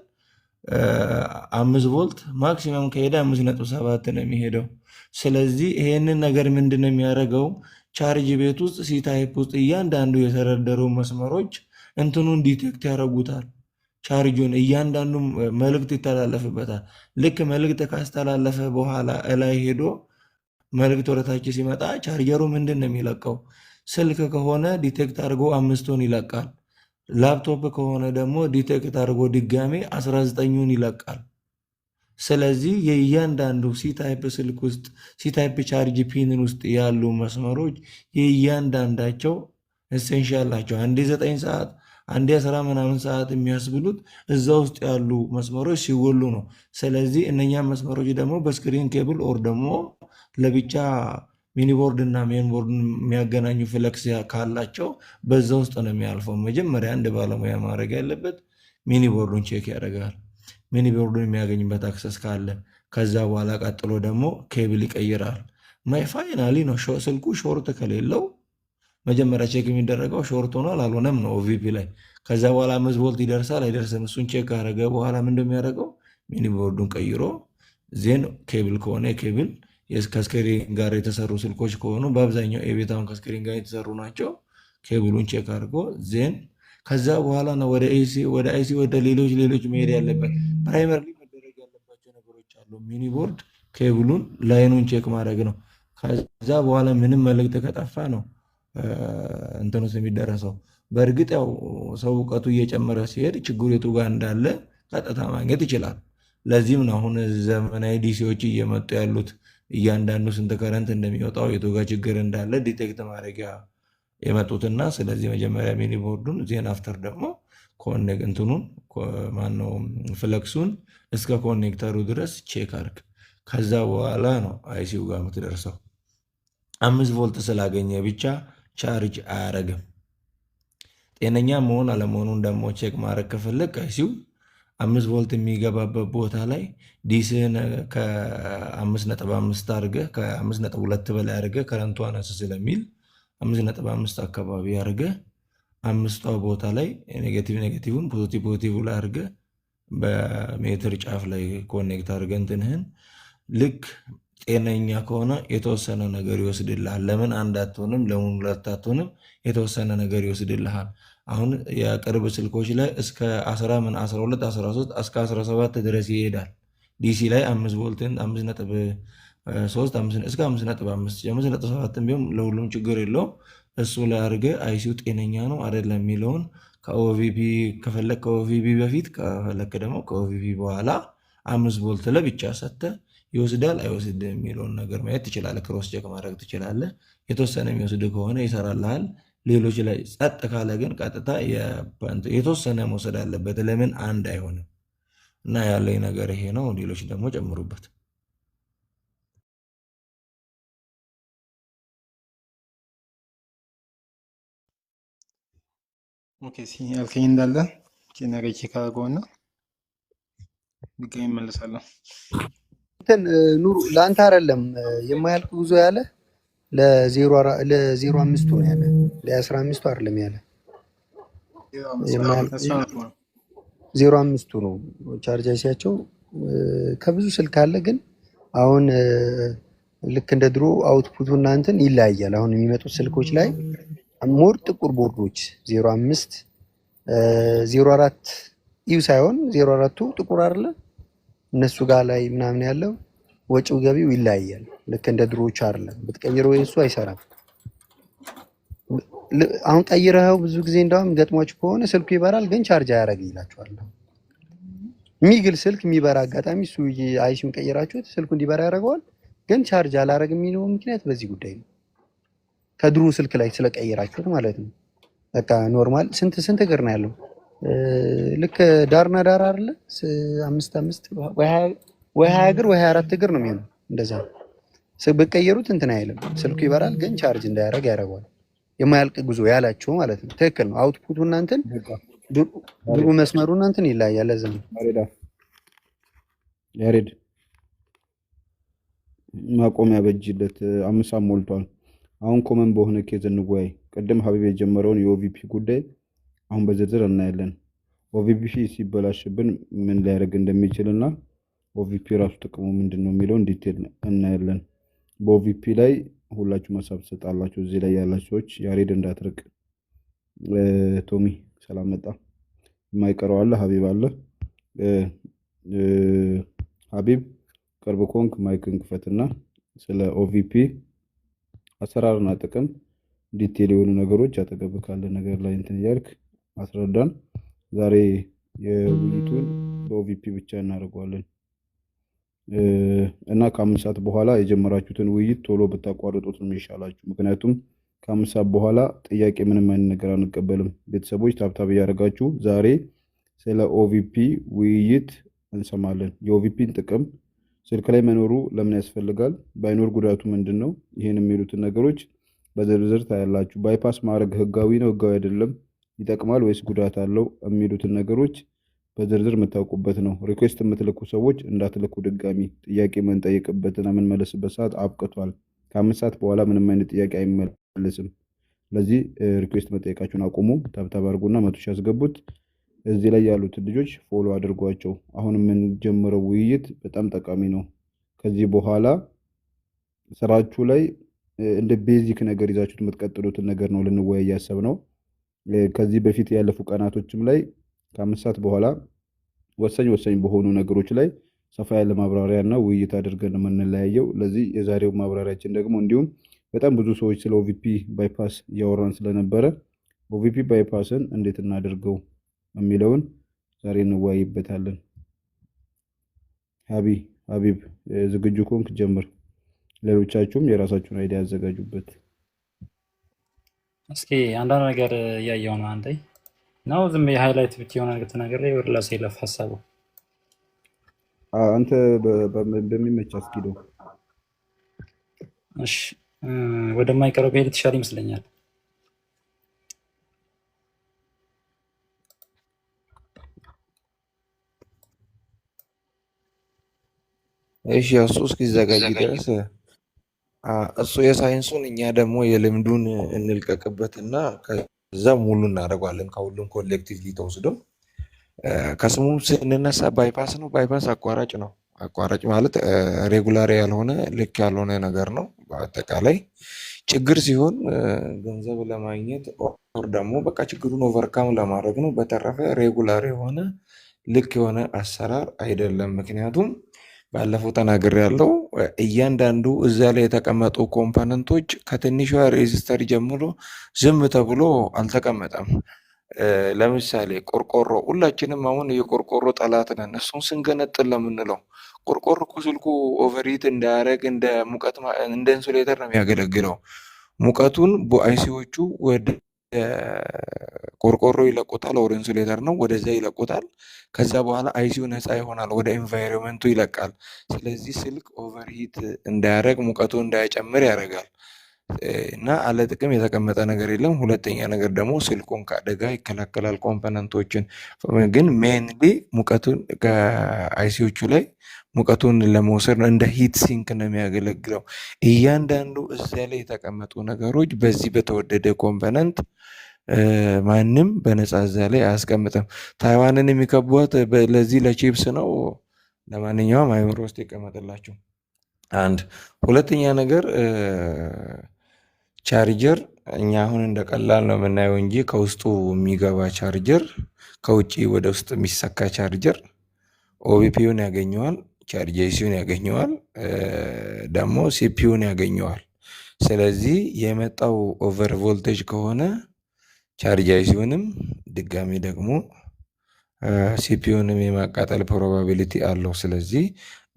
Speaker 1: 5 ቮልት maximum ከሄደ 5.7 ነው የሚሄደው። ስለዚህ ይሄንን ነገር ምንድን ነው የሚያደርገው? Charge ቤት ውስጥ C type ውስጥ እያንዳንዱ የተደረደሩ መስመሮች እንትኑን detect ያደርጉታል። ቻርጁን እያንዳንዱ መልእክት ይተላለፍበታል። ልክ መልእክት ካስተላለፈ በኋላ እላይ ሄዶ መልእክት ወደታች ሲመጣ ቻርጀሩ ምንድን ነው የሚለቀው? ስልክ ከሆነ detect አድርጎ አምስቱን ይለቃል። ላፕቶፕ ከሆነ ደግሞ detect አድርጎ ድጋሜ 19ኙን ይለቃል። ስለዚህ የእያንዳንዱ C type ስልክ ውስጥ C type charge pin ን ውስጥ ያሉ መስመሮች የእያንዳንዳቸው essential ናቸው። አንዴ 9 ሰዓት አንዴ አስራ ምናምን ሰዓት የሚያስብሉት እዛ ውስጥ ያሉ መስመሮች ሲጎሉ ነው። ስለዚህ እነኛ መስመሮች ደግሞ በ screen cable or ደግሞ ለብቻ miniboard እና mainboard የሚያገናኙ flex ካላቸው በዛ ውስጥ ነው የሚያልፈው። መጀመሪያ አንድ ባለሙያ ማድረግ ያለበት miniboard ኡን check ያደርጋል። Miniboard ኡን የሚያገኝበት access ካለ ከዛ በኋላ ቀጥሎ ደግሞ ኬብል ይቀይራል። My finally ነው ስልኩ short ከሌለው መጀመሪያ check የሚደረገው short ሆኗል አልሆነም ነው OVP ላይ። ከዛ በኋላ 5 ቮልት ይደርሳል አይደርስም፣ እሱን check ካደረገ በኋላ ምንድን የሚያደርገው miniboard ኡን ቀይሮ then cable ከሆነ cable ከ screen ጋር የተሰሩ ስልኮች ከሆኑ፣ በአብዛኛው የቤት አሁን ከ screen ጋር የተሰሩ ናቸው። Cable ኡን check አድርጎ then ከዛ በኋላ ነው ወደ IC ወደ IC ወደ ሌሎች ሌሎች መሄድ ያለበት። Primarily መደረግ ያለባቸው ነገሮች አሉ። Miniboard cable ኡን line ኡን check ማድረግ ነው። ከዛ በኋላ ምንም መልእክት ከጠፋ ነው እንትን ውስጥ የሚደረሰው። በእርግጥ ያው ሰው እውቀቱ እየጨመረ ሲሄድ ችግሩ የቱ ጋር እንዳለ ቀጥታ ማግኘት ይችላል። ለዚህም ነው አሁን ዘመናዊ DC ዎች እየመጡ ያሉት፣ እያንዳንዱ ስንት current እንደሚወጣው የቱ ጋር ችግር እንዳለ detect ማድረጊያ የመጡትና ስለዚህ መጀመሪያ miniboard ኡን then after ደግሞ እንትኑን ማነው flex ኡን እስከ connector ኡ ድረስ check አድርግ። ከዛ በኋላ ነው IC ው ጋር የምትደርሰው። 5 ቮልት ስላገኘ ብቻ charge አያረግም። ጤነኛ መሆን አለመሆኑን ደግሞ check ማድረግ ከፈለግ IC ው 5 ቮልት የሚገባበት ቦታ ላይ DC ህን ከ5.5 አድርገህ ከ5.2 በላይ አድርገህ current ኡ አነስ ስለሚል 5.5 አካባቢ አድርገህ አምስቷ ቦታ ላይ negative negative ን positive positive ላይ አድርገህ በሜትር ጫፍ ላይ connect አድርገህ እንትንህን ልክ ጤነኛ ከሆነ የተወሰነ ነገር ይወስድልሃል። ለምን አንድ አትሆንም? ለምን ሁለት አትሆንም? የተወሰነ ነገር ይወስድልሃል። አሁን የቅርብ ስልኮች ላይ እስከ 10 ምን 12 13 እስከ 17 ድረስ ይሄዳል። DC ላይ 5 ቮልትን 5.3 እስከ 5.5 5.7 ቢሆን ለሁሉም ችግር የለውም። እሱ ላይ አድርገህ IC ው ጤነኛ ነው አይደለም የሚለውን ከ OVP ከፈለግ ከ OVP በፊት ከፈለክ ደግሞ ከ OVP በኋላ 5 ቮልት ለብቻ ሰጥተህ ይወስዳል አይወስድም የሚለውን ነገር ማየት ትችላለህ። Cross check ማድረግ ትችላለህ። የተወሰነ የሚወስድ ከሆነ ይሰራልሃል። ሌሎች ላይ ጸጥ ካለ ግን ቀጥታ የተወሰነ መውሰድ አለበት። ለምን አንድ አይሆንም? እና ያለኝ ነገር ይሄ ነው። ሌሎች ደግሞ ጨምሩበት።
Speaker 7: Okay ሲ ያልከኝ እንዳለ ነገ check አድርገውና ድጋሚ እመለሳለሁ።
Speaker 3: እንትን ኑሩ ለአንተ አይደለም የማያልቅ ጉዞ ያለ ለ05ቱ ነው ያለ፣ ለ15ቱ አይደለም ያለ።
Speaker 7: 05
Speaker 3: የማያልቅ
Speaker 7: እሷ ነው።
Speaker 3: 05ቱ ነው charge IC ያቸው ከብዙ ስልክ አለ። ግን አሁን ልክ እንደ ድሮ output ኡ እና እንትን ይለያያል። አሁን የሚመጡት ስልኮች ላይ more ጥቁር ቦርዶች 05 04 ኢው ሳይሆን 04ቱ ጥቁር አይደለ እነሱ ጋር ላይ ምናምን ያለው ወጪው ገቢው ይለያያል። ልክ እንደ ድሮዎቹ አይደለም። ብትቀይረው የእሱ አይሰራም። አሁን ቀይረኸው ብዙ ጊዜ እንደውም ገጥሟችሁ ከሆነ ስልኩ ይበራል፣ ግን ቻርጅ አያደርግ ይላችኋል። የሚግል ስልክ የሚበራ አጋጣሚ እሱ IC ውን ቀይራችሁት ስልኩ እንዲበራ ያደርገዋል፣ ግን ቻርጅ አላረግ የሚለው ምክንያት በዚህ ጉዳይ ነው። ከድሮ ስልክ ላይ ስለቀየራችሁት ማለት ነው። በቃ normal ስንት ስንት እግር ነው ያለው? ልክ ዳርና ዳር አይደለ? አምስት አምስት ወይ 20 እግር ወይ 24 እግር ነው የሚሆነው። እንደዛ ብትቀይሩት እንትን አይልም። ስልኩ ይበራል፣ ግን ቻርጅ እንዳያደርግ ያደርገዋል። የማያልቅ ጉዞ ያላችሁ ማለት ነው። ትክክል ነው። Output ኡ እና እንትን ድሩ መስመሩ እና እንትን ይለያያል። ለዛ ነው።
Speaker 2: ያሬዳ ያሬድ ማቆሚያ በጅለት 5 ሰዓት ሞልቷል። አሁን common በሆነ case እንወያይ። ቅድም ሀቢብ የጀመረውን የ OVP ጉዳይ አሁን በዝርዝር እናያለን። OVP ሲበላሽብን ምን ሊያደርግ እንደሚችል እና OVP ራሱ ጥቅሙ ምንድን ነው የሚለውን detail እናያለን። በ OVP ላይ ሁላችሁም ሀሳብ ትሰጣላችሁ። እዚህ ላይ ያላችሁ ሰዎች ያሬድ እንዳትርቅ። ቶሚ ሰላም መጣ። የማይቀረው አለ፣ ሀቢብ አለ። ሀቢብ ቅርብ ኮንክ mic ን ክፈትና ስለ OVP አሰራርና ጥቅም detail የሆኑ ነገሮች አጠገብ ካለ ነገር ላይ እንትን እያልክ አስረዳን። ዛሬ የውይይቱን በ OVP ብቻ እናደርገዋለን እና ከ5 ሰዓት በኋላ የጀመራችሁትን ውይይት ቶሎ ብታቋርጡት ነው የሚሻላችሁ። ምክንያቱም ከ5 ሰዓት በኋላ ጥያቄ ምንም አይነት ነገር አንቀበልም። ቤተሰቦች tap tap እያደረጋችሁ ዛሬ ስለ OVP ውይይት እንሰማለን። የ OVP ን ጥቅም፣ ስልክ ላይ መኖሩ ለምን ያስፈልጋል፣ ባይኖር ጉዳቱ ምንድን ነው? ይህን የሚሉትን ነገሮች በዝርዝር ታያላችሁ። Bypass ማድረግ ህጋዊ ነው፣ ህጋዊ አይደለም፣ ይጠቅማል ወይስ ጉዳት አለው የሚሉትን ነገሮች በዝርዝር የምታውቁበት ነው። Request የምትልኩ ሰዎች እንዳትልኩ ድጋሚ። ጥያቄ የምንጠይቅበትና የምንመለስበት ሰዓት አብቅቷል። ከ5 ሰዓት በኋላ ምንም አይነት ጥያቄ አይመለስም። ለዚህ request መጠየቃችሁን አቁሙ። Tap tap አድርጉና 100,000 ያስገቡት። እዚህ ላይ ያሉትን ልጆች follow አድርጓቸው። አሁን የምንጀምረው ውይይት በጣም ጠቃሚ ነው። ከዚህ በኋላ ስራችሁ ላይ እንደ basic ነገር ይዛችሁት የምትቀጥሉትን ነገር ነው ልንወያይ ያሰብነው። ከዚህ በፊት ያለፉ ቀናቶችም ላይ ከ5 ሰዓት በኋላ ወሳኝ ወሳኝ በሆኑ ነገሮች ላይ ሰፋ ያለ ማብራሪያ እና ውይይት አድርገን የምንለያየው። ለዚህ የዛሬው ማብራሪያችን ደግሞ እንዲሁም በጣም ብዙ ሰዎች ስለ OVP bypass እያወራን ስለነበረ OVP bypass ን እንዴት እናድርገው የሚለውን ዛሬ እንወያይበታለን። ሀቢ ሀቢብ ዝግጁ ከሆንክ ጀምር። ሌሎቻችሁም የራሳችሁን idea ያዘጋጁበት።
Speaker 5: እስኪ አንዳንድ ነገር እያየው ነው። አንዴ ነው ዝም የ highlight ብቻ የሆነ ነገር ተናግሬ ወደ ላሴ ለፍ ሀሳቡ።
Speaker 2: አንተ በሚመች አስኪደው።
Speaker 5: እሺ ወደማይቀረው ብሄድ የተሻለ ይመስለኛል።
Speaker 1: እሺ እሱ እስኪዘጋጅ ድረስ እሱ የሳይንሱን እኛ ደግሞ የልምዱን እንልቀቅበትና ከዛ ሙሉ እናደርገዋለን። ከሁሉም collectively ተወስዶ ከስሙም ስንነሳ bypass ነው። Bypass አቋራጭ ነው። አቋራጭ ማለት regular ያልሆነ፣ ልክ ያልሆነ ነገር ነው። በአጠቃላይ ችግር ሲሆን ገንዘብ ለማግኘት or ደግሞ በቃ ችግሩን overcome ለማድረግ ነው። በተረፈ regular የሆነ፣ ልክ የሆነ አሰራር አይደለም። ምክንያቱም ባለፈው ተናግሬያለሁ፣ እያንዳንዱ እዛ ላይ የተቀመጡ component ኦች ከትንሿ resistor ጀምሮ ዝም ተብሎ አልተቀመጠም። ለምሳሌ ቆርቆሮ፣ ሁላችንም አሁን የቆርቆሮ ጠላት ነን። እሱን ስንገነጥል ለምንለው ቆርቆሮ እኮ ስልኩ overheat እንዳያደርግ እንደ ሙቀት እንደ insulator ነው የሚያገለግለው። ሙቀቱን በ IC ዎቹ ወደ ቆርቆሮ ይለቁታል፣ or insulator ነው፣ ወደዛ ይለቁታል። ከዛ በኋላ IC ው ነፃ ይሆናል፣ ወደ environment ኡ ይለቃል። ስለዚህ ስልክ overheat እንዳያደርግ፣ ሙቀቱ እንዳይጨምር ያደርጋል። እና አለ ጥቅም የተቀመጠ ነገር የለም። ሁለተኛ ነገር ደግሞ ስልኩን ከአደጋ ይከላከላል። Component ኦችን ግን mainly ሙቀቱን ከ IC ዎቹ ላይ ሙቀቱን ለመውሰድ ነው። እንደ heat sink ነው የሚያገለግለው። እያንዳንዱ እዚያ ላይ የተቀመጡ ነገሮች በዚህ በተወደደ component ማንም በነፃ እዚያ ላይ አያስቀምጥም። ታይዋንን የሚከቧት ለዚህ ለቺፕስ ነው። ለማንኛውም አይምሮ ውስጥ ይቀመጥላችሁ። አንድ ሁለተኛ ነገር ቻርጀር እኛ አሁን እንደ ቀላል ነው የምናየው እንጂ ከውስጡ የሚገባ ቻርጀር፣ ከውጭ ወደ ውስጥ የሚሰካ charger OVP ውን ያገኘዋል፣ charge IC ውን ያገኘዋል፣ ደግሞ CPU ን ያገኘዋል። ስለዚህ የመጣው over voltage ከሆነ charge IC ውንም ድጋሚ ደግሞ CPU ንም የማቃጠል probability አለው። ስለዚህ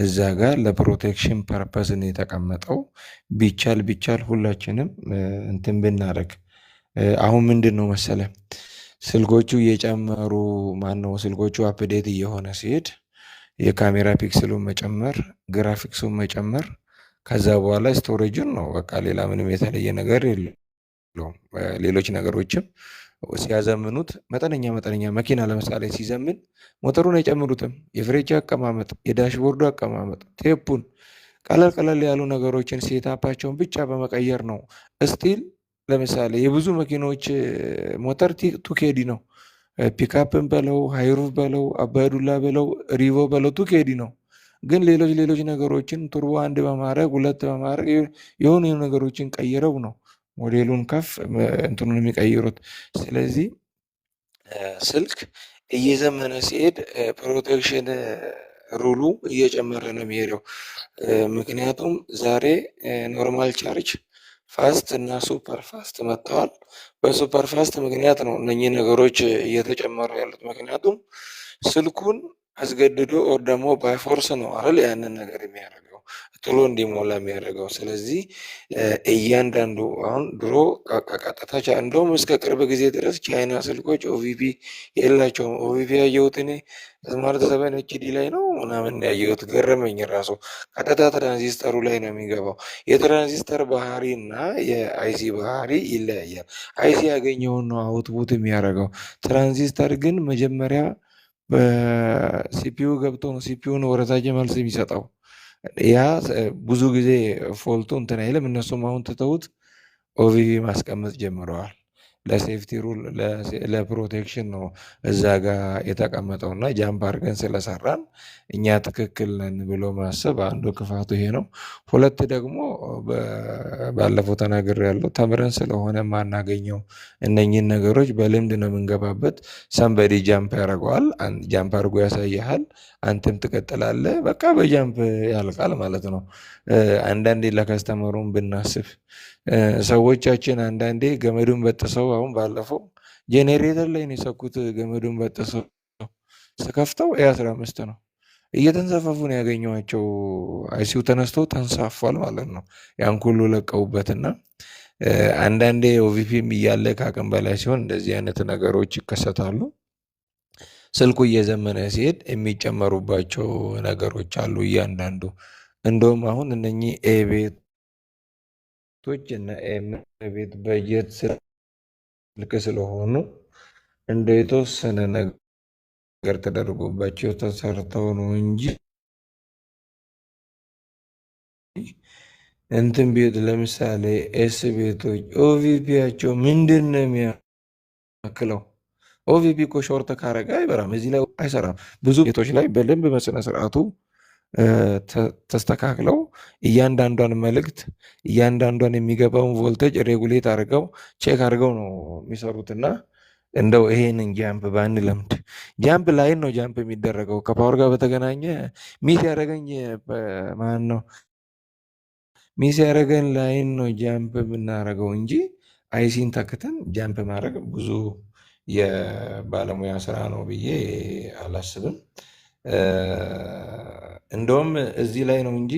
Speaker 1: እዛ ጋር ለ protection purpose ነው የተቀመጠው። ቢቻል ቢቻል ሁላችንም እንትን ብናደርግ፣ አሁን ምንድን ነው መሰለ፣ ስልኮቹ እየጨመሩ፣ ማነው፣ ስልኮቹ update እየሆነ ሲሄድ የካሜራ pixel ኡን መጨመር፣ ግራፊክሱን መጨመር፣ ከዛ በኋላ storage ኡን ነው፣ በቃ ሌላ ምንም የተለየ ነገር የለውም። ሌሎች ነገሮችም ሲያዘምኑት መጠነኛ መጠነኛ፣ መኪና ለምሳሌ ሲዘምን ሞተሩን አይጨምሩትም። የፍሬቻ አቀማመጥ፣ የ dashboard ኡ አቀማመጥ፣ ቴፑን፣ ቀለል ቀለል ያሉ ነገሮችን setup ኣቸውን ብቻ በመቀየር ነው። Still ለምሳሌ የብዙ መኪኖች ሞተር 2 kD ነው። ፒካፕን በለው፣ high roof በለው፣ አባዱላ በለው፣ ሪቮ በለው 2 kD ነው። ግን ሌሎች ሌሎች ነገሮችን turbo አንድ በማድረግ፣ ሁለት በማድረግ፣ የሆኑ የሆኑ ነገሮችን ቀይረው ነው ሞዴሉን ከፍ እንትኑን የሚቀይሩት። ስለዚህ ስልክ እየዘመነ ሲሄድ protection rule ኡ እየጨመረ ነው የሚሄደው። ምክንያቱም ዛሬ normal charge፣ fast እና super fast መጥተዋል። በ super fast ምክንያት ነው እነኚህ ነገሮች እየተጨመሩ ያሉት። ምክንያቱም ስልኩን አስገድዶ or ደግሞ by force ነው አይደል ያንን ነገር የሚያደርገው፣ ቶሎ እንዲሞላ የሚያደርገው። ስለዚህ እያንዳንዱ አሁን ድሮ ቀጥታ እንደውም እስከ ቅርብ ጊዜ ድረስ ቻይና ስልኮች OVP የላቸውም። OVP ያየሁት እኔ Smart 7 HD ላይ ነው ምናምን ያየሁት፣ ገረመኝ ራሱ። ቀጥታ ትራንዚስተሩ ላይ ነው የሚገባው። የትራንዚስተር ባህሪ እና የ IC ባህሪ ይለያያል። IC ያገኘውን ነው output የሚያደርገው። ትራንዚስተር ግን መጀመሪያ በ CPU ገብቶ ነው፣ CPU ነው ወደታች መልስ የሚሰጠው። ያ ብዙ ጊዜ fault ኡ እንትን አይልም። እነሱም አሁን ትተውት OVP ማስቀመጥ ጀምረዋል። ለ safety rule፣ ለ protection ነው እዛ ጋር የተቀመጠው እና jump አድርገን ስለሰራን እኛ ትክክል ነን ብሎ ማሰብ አንዱ ክፋቱ ይሄ ነው። ሁለት ደግሞ ባለፈው ተናግሬያለሁ፣ ተምረን ስለሆነ የማናገኘው እነኚህን ነገሮች በልምድ ነው የምንገባበት። Somebody jump ያደርገዋል፣ jump አድርጎ ያሳይሃል፣ አንተም ትቀጥላለህ። በቃ በ jump ያልቃል ማለት ነው። አንዳንዴ ለ customer ኡም ብናስብ፣ ሰዎቻችን አንዳንዴ ገመዱን በጥሰው፣ አሁን ባለፈው ጄኔሬተር ላይ ነው የሰኩት። ገመዱን በጥሰው ስከፍተው A15 ነው። እየተንሳፈፉ ነው ያገኘኋቸው። IC ው ተነስቶ ተንሳፏል ማለት ነው። ያን ሁሉ ለቀውበትና አንዳንዴ OVP ም እያለ ከአቅም በላይ ሲሆን እንደዚህ አይነት ነገሮች ይከሰታሉ። ስልኩ እየዘመነ ሲሄድ የሚጨመሩባቸው ነገሮች አሉ እያንዳንዱ። እንደውም አሁን እነኚህ A ቤቶች እና M ቤት በጀት ስልክ ስለሆኑ እንደ የተወሰነ ነገር ተደርጎባቸው ተሰርተው ነው እንጂ እንትን ቤት ለምሳሌ S ቤቶች OVP ያቸው ምንድን ነው? የሚወክለው። OVP እኮ short ካረገ አይበራም፣ እዚህ ላይ አይሰራም። ብዙ ቤቶች ላይ በደንብ በስነ ስርዓቱ ተስተካክለው እያንዳንዷን መልእክት እያንዳንዷን የሚገባውን voltage regulate አድርገው check አድርገው ነው የሚሰሩትና እንደው ይሄንን jump ባንለምድ። Jump line ነው jump የሚደረገው። ከ power ጋር በተገናኘ miss ያደረገኝ ማን ነው? Miss ያደረገን line ነው jump የምናደርገው እንጂ IC ን ተክተን jump ማድረግ ብዙ የባለሙያ ስራ ነው ብዬ አላስብም። እንደውም እዚህ ላይ ነው እንጂ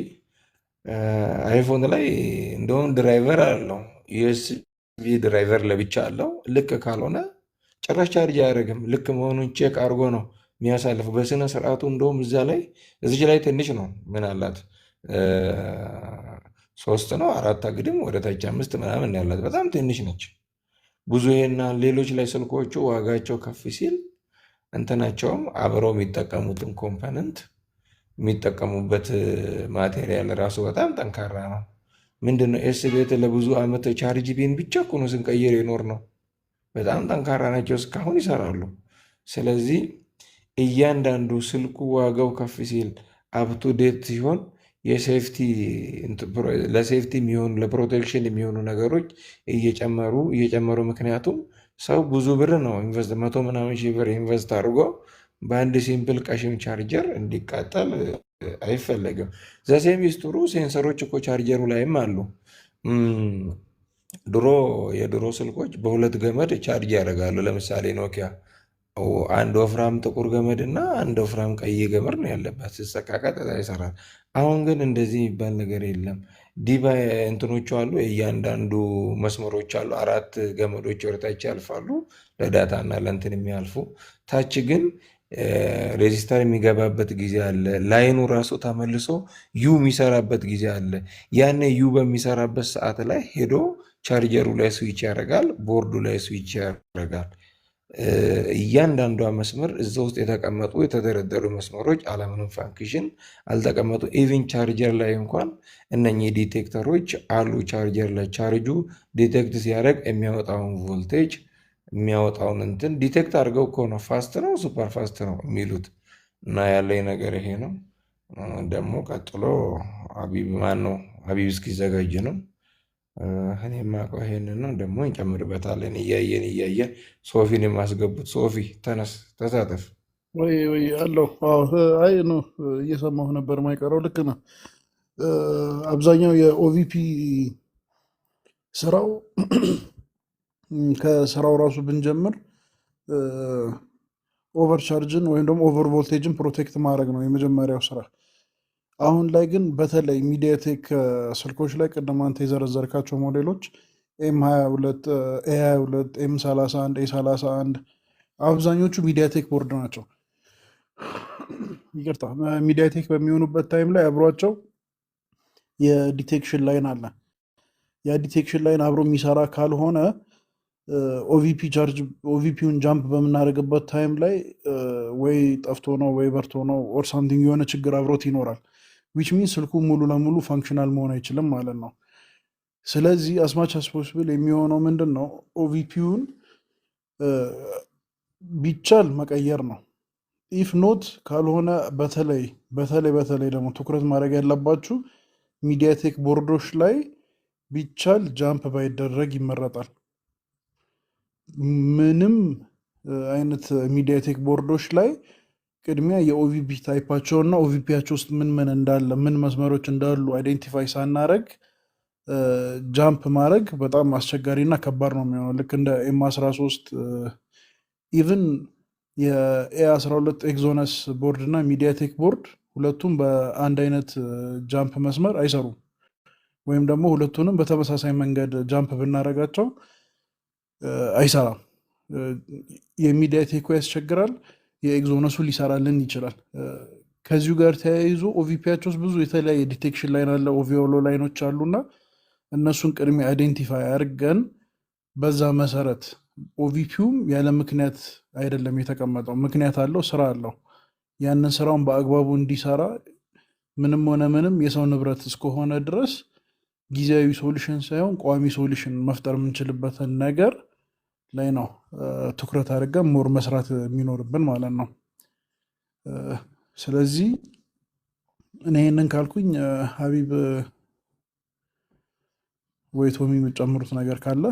Speaker 1: iPhone ላይ እንደውም driver አለው፣ USB driver ለብቻ አለው። ልክ ካልሆነ ጭራሽ charge አያደርግም። ልክ መሆኑን check አድርጎ ነው የሚያሳልፈው በስነ ስርዓቱ። እንደውም እዛ ላይ እዚች ላይ ትንሽ ነው፣ ምን አላት፣ ሶስት ነው አራት አግድም ወደ ታች አምስት ምናምን ያላት በጣም ትንሽ ነች። ብዙ ይሄና ሌሎች ላይ ስልኮቹ ዋጋቸው ከፍ ሲል እንትናቸውም አብረው የሚጠቀሙትን component የሚጠቀሙበት material ራሱ በጣም ጠንካራ ነው። ምንድነው S ቤት ለብዙ ዓመት charge pin ብቻ እኮ ነው ስንቀይር የኖር ነው። በጣም ጠንካራ ናቸው፣ እስካሁን ይሰራሉ። ስለዚህ እያንዳንዱ ስልኩ ዋጋው ከፍ ሲል up to date ሲሆን የ safety ለ safety የሚሆኑ ለ protection የሚሆኑ ነገሮች እየጨመሩ እየጨመሩ፣ ምክንያቱም ሰው ብዙ ብር ነው invest፣ 100 ምናምን ሺህ ብር invest አድርጎ በአንድ simple ቀሽም ቻርጀር እንዲቃጠል አይፈለግም። The same is true sensor ኦች እኮ ቻርጀሩ ላይም አሉ። ድሮ የድሮ ስልኮች በሁለት ገመድ charge ያደርጋሉ። ለምሳሌ ኖኪያ አንድ ወፍራም ጥቁር ገመድ እና አንድ ወፍራም ቀይ ገመድ ነው ያለባት። ሲሰካ ቀጥታ ይሰራል። አሁን ግን እንደዚህ የሚባል ነገር የለም። ዲባ እንትኖቹ አሉ፣ እያንዳንዱ መስመሮች አሉ። አራት ገመዶች ወደታች ያልፋሉ ለ data እና ለእንትን የሚያልፉ። ታች ግን resistor የሚገባበት ጊዜ አለ። Line ኑ ራሱ ተመልሶ U የሚሰራበት ጊዜ አለ። ያኔ U በሚሰራበት ሰዓት ላይ ሄዶ ቻርጀሩ ላይ switch ያደርጋል፣ ቦርዱ ላይ switch ያደርጋል። እያንዳንዷ መስመር እዛ ውስጥ የተቀመጡ የተደረደሩ መስመሮች አለምንም function አልተቀመጡ። Even charger ላይ እንኳን እነኚህ detector ኦች አሉ። ቻርጀር ላይ charge ኡ detect ሲያደርግ የሚያወጣውን ቮልቴጅ የሚያወጣውን እንትን detect አድርገው እኮ ነው fast ነው super fast ነው የሚሉት። እና ያለኝ ነገር ይሄ ነው። ደግሞ ቀጥሎ ሀቢብ ማን ነው? ሀቢብ እስኪዘጋጅ ነው። እኔ የማውቀው ይሄንን ነው። ደግሞ እንጨምርበታለን እያየን እያየን። ሶፊን የማስገቡት፣ ሶፊ ተነስ ተሳተፍ።
Speaker 4: ወይ ወይ አለው። አዎ፣ አይ ነው እየሰማሁ ነበር። ማይቀረው ልክ ነው። አብዛኛው የ OVP ስራው ከስራው ራሱ ብንጀምር overcharge ን ወይም ደግሞ over voltage ን protect ማድረግ ነው የመጀመሪያው ስራ። አሁን ላይ ግን በተለይ MediaTek ስልኮች ላይ ቅድም አንተ የዘረዘርካቸው ሞዴሎች M 22፣ A 22፣ M 31፣ A 31 አብዛኞቹ MediaTek board ናቸው። ይቅርታ፣ MediaTek በሚሆኑበት time ላይ አብሯቸው የ detection line አለ። ያ detection line አብሮ የሚሰራ ካልሆነ OVP charge OVP ውን jump በምናደርግበት time ላይ ወይ ጠፍቶ ነው ወይ በርቶ ነው or something የሆነ ችግር አብሮት ይኖራል። Which means ስልኩ ሙሉ ለሙሉ functional መሆን አይችልም ማለት ነው። ስለዚህ as much as possible የሚሆነው ምንድን ነው? OVP ውን ቢቻል መቀየር ነው። If not ካልሆነ በተለይ በተለይ በተለይ ደግሞ ትኩረት ማድረግ ያለባችሁ MediaTek board ኦች ላይ ቢቻል jump ባይደረግ ይመረጣል። ምንም አይነት MediaTek board ኦች ላይ ቅድሚያ የ OVP type ኣቸው እና OVP ያቸው ውስጥ ምን ምን እንዳለ፣ ምን መስመሮች እንዳሉ identify ሳናረግ jump ማድረግ በጣም አስቸጋሪ እና ከባድ ነው የሚሆነው። ልክ እንደ M 13፣ even የ A 12 Exynos board እና MediaTek board ሁለቱም በአንድ አይነት jump መስመር አይሰሩም። ወይም ደግሞ ሁለቱንም በተመሳሳይ መንገድ jump ብናደርጋቸው አይሰራም። የ MediaTek ኩ ያስቸግራል፣ የ Exynos ኡ ሊሰራልን ይችላል። ከዚሁ ጋር ተያይዞ OVP ያቸው ውስጥ ብዙ የተለያየ detection line አለ፣ OVLO line ኦች አሉና እነሱን ቅድሚያ identify አድርገን በዛ መሰረት OVP ውም ያለ ምክንያት አይደለም የተቀመጠው፣ ምክንያት አለው፣ ስራ አለው። ያንን ስራውን በአግባቡ እንዲሰራ ምንም ሆነ ምንም የሰው ንብረት እስከሆነ ድረስ ጊዜያዊ solution ሳይሆን ቋሚ solution መፍጠር የምንችልበትን ነገር ላይ ነው ትኩረት አድርገን more መስራት የሚኖርብን ማለት ነው። ስለዚህ እኔ ይህንን ካልኩኝ ሀቢብ ወይ ቶሚ የምጨምሩት ነገር ካለ።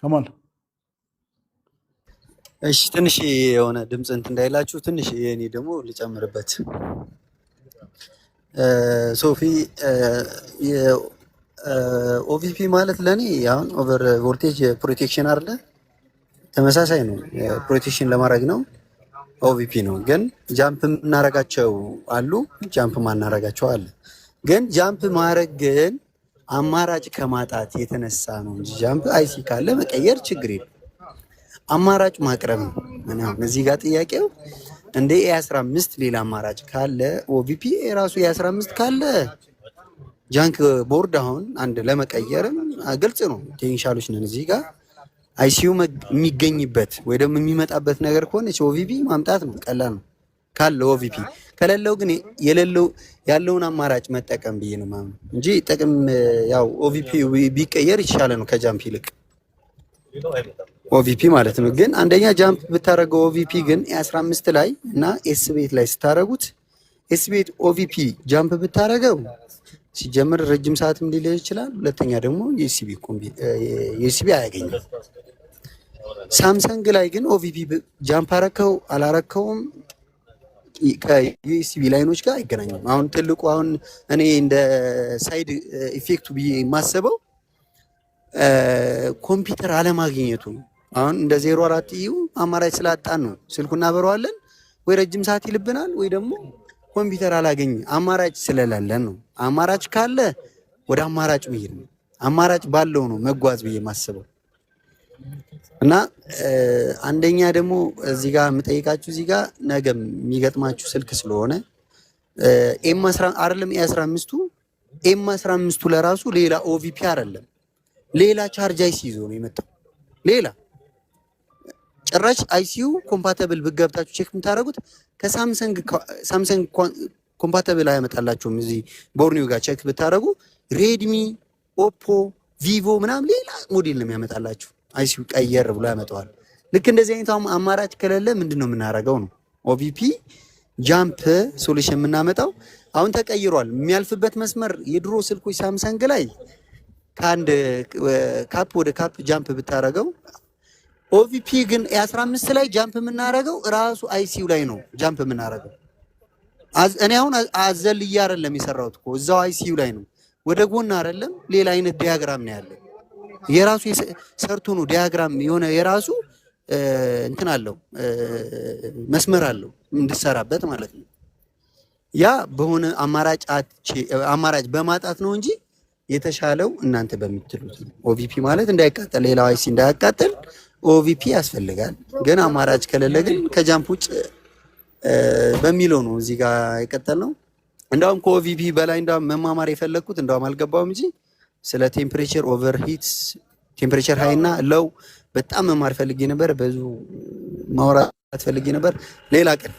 Speaker 4: ከማል።
Speaker 3: እሺ ትንሽ የሆነ ድምፅ እንትን እንዳይላችሁ ትንሽ የኔ ደግሞ ልጨምርበት። ሶፊ፣ OVP ማለት ለእኔ አሁን over voltage protection አለ፣ ተመሳሳይ ነው። Protection ለማድረግ ነው፣ OVP ነው። ግን jump የምናረጋቸው አሉ፣ jump ማናረጋቸው አለ። ግን jump ማድረግ ግን አማራጭ ከማጣት የተነሳ ነው እንጂ jump IC ካለ መቀየር ችግር የለም። አማራጭ ማቅረብ ነው። እኔ አሁን እዚህ ጋር ጥያቄው እንደ A15 ሌላ አማራጭ ካለ፣ OVP የራሱ A15 ካለ junk board አሁን አንድ ለመቀየርም ግልጽ ነው። Technician ኦች ነን፣ እዚህ ጋር IC ዩ የሚገኝበት ወይ ደግሞ የሚመጣበት ነገር ከሆነ OVP ማምጣት ነው፣ ቀላል ነው ካለ OVP። ከሌለው ግን የሌለው ያለውን አማራጭ መጠቀም ብዬ ነው የማምነው እንጂ ጥቅም ያው OVP ቢቀየር ይሻለ ነው ከ jump ይልቅ OVP ማለት ነው። ግን አንደኛ jump ብታደረገው OVP ግን A15 ላይ እና S ቤት ላይ ስታደረጉት S ቤት OVP jump ብታደረገው ሲጀምር ረጅም ሰዓትም ሊለይ ይችላል። ሁለተኛ ደግሞ USB አያገኝም። ሳምሰንግ ላይ ግን OVP jump አረከው አላረከውም ከ USB line ኦች ጋር አይገናኙም። አሁን ትልቁ አሁን እኔ እንደ side effect ኡ ብዬ የማስበው ኮምፒውተር አለማግኘቱ ነው። አሁን እንደ 04 EU አማራጭ ስላጣን ነው ስልኩ እናበረዋለን ወይ ረጅም ሰዓት ይልብናል ወይ ደግሞ ኮምፒውተር አላገኝ አማራጭ ስለሌለን ነው። አማራጭ ካለ ወደ አማራጭ መሄድ ነው። አማራጭ ባለው ነው መጓዝ ብዬ የማስበው። እና አንደኛ ደግሞ እዚህ ጋር የምጠይቃችሁ እዚህ ጋር ነገ የሚገጥማችሁ ስልክ ስለሆነ M አይደለም A15ቱ፣ M 15ቱ ለራሱ ሌላ OVP አይደለም፣ ሌላ charge IC ይዞ ነው የመጣው። ሌላ ጭራሽ IC ዩ compatible ብገብታችሁ check የምታደርጉት ከሳምሰንግ ሳምሰንግ compatible አያመጣላችሁም። እዚህ ቦርኒው ጋር check ብታደርጉ ሬድሚ፣ ኦፖ፣ ቪቮ ምናምን ሌላ ሞዴል ነው የሚያመጣላችሁ። IC ዩ ቀየር ብሎ ያመጣዋል። ልክ እንደዚህ አይነት አማራጭ ከሌለ ምንድን ነው የምናደርገው ነው OVP jump solution የምናመጣው። አሁን ተቀይሯል። የሚያልፍበት መስመር የድሮ ስልኮች ሳምሰንግ ላይ ከአንድ cap ወደ cap jump ብታደርገው፣ OVP ግን የ15 ላይ jump የምናደርገው ራሱ IC ው ላይ ነው jump የምናደርገው። እኔ አሁን አዘልዬ አይደለም የሰራሁት እኮ፣ እዛው IC ው ላይ ነው፣ ወደ ጎን አይደለም። ሌላ አይነት diagram ነው ያለ፣ የራሱ ሰርቶ ነው diagram የሆነ የራሱ እንትን አለው፣ መስመር አለው እንድሰራበት ማለት ነው። ያ በሆነ አማራጭ በማጣት ነው እንጂ የተሻለው እናንተ በምትሉት ነው። OVP ማለት እንዳይቃጠል፣ ሌላው IC እንዳያቃጥል OVP ያስፈልጋል። ግን አማራጭ ከሌለ ግን ከ jump ውጭ በሚለው ነው እዚህ ጋር የቀጠልነው። እንዳውም ከ OVP በላይ እንዳውም መማማር የፈለግኩት እንዳውም አልገባውም እንጂ ስለ temperature overheat፣ temperature high እና low በጣም መማር ፈልጌ ነበር። ብዙ ማውራት ፈልጌ ነበር። ሌላ ቀን።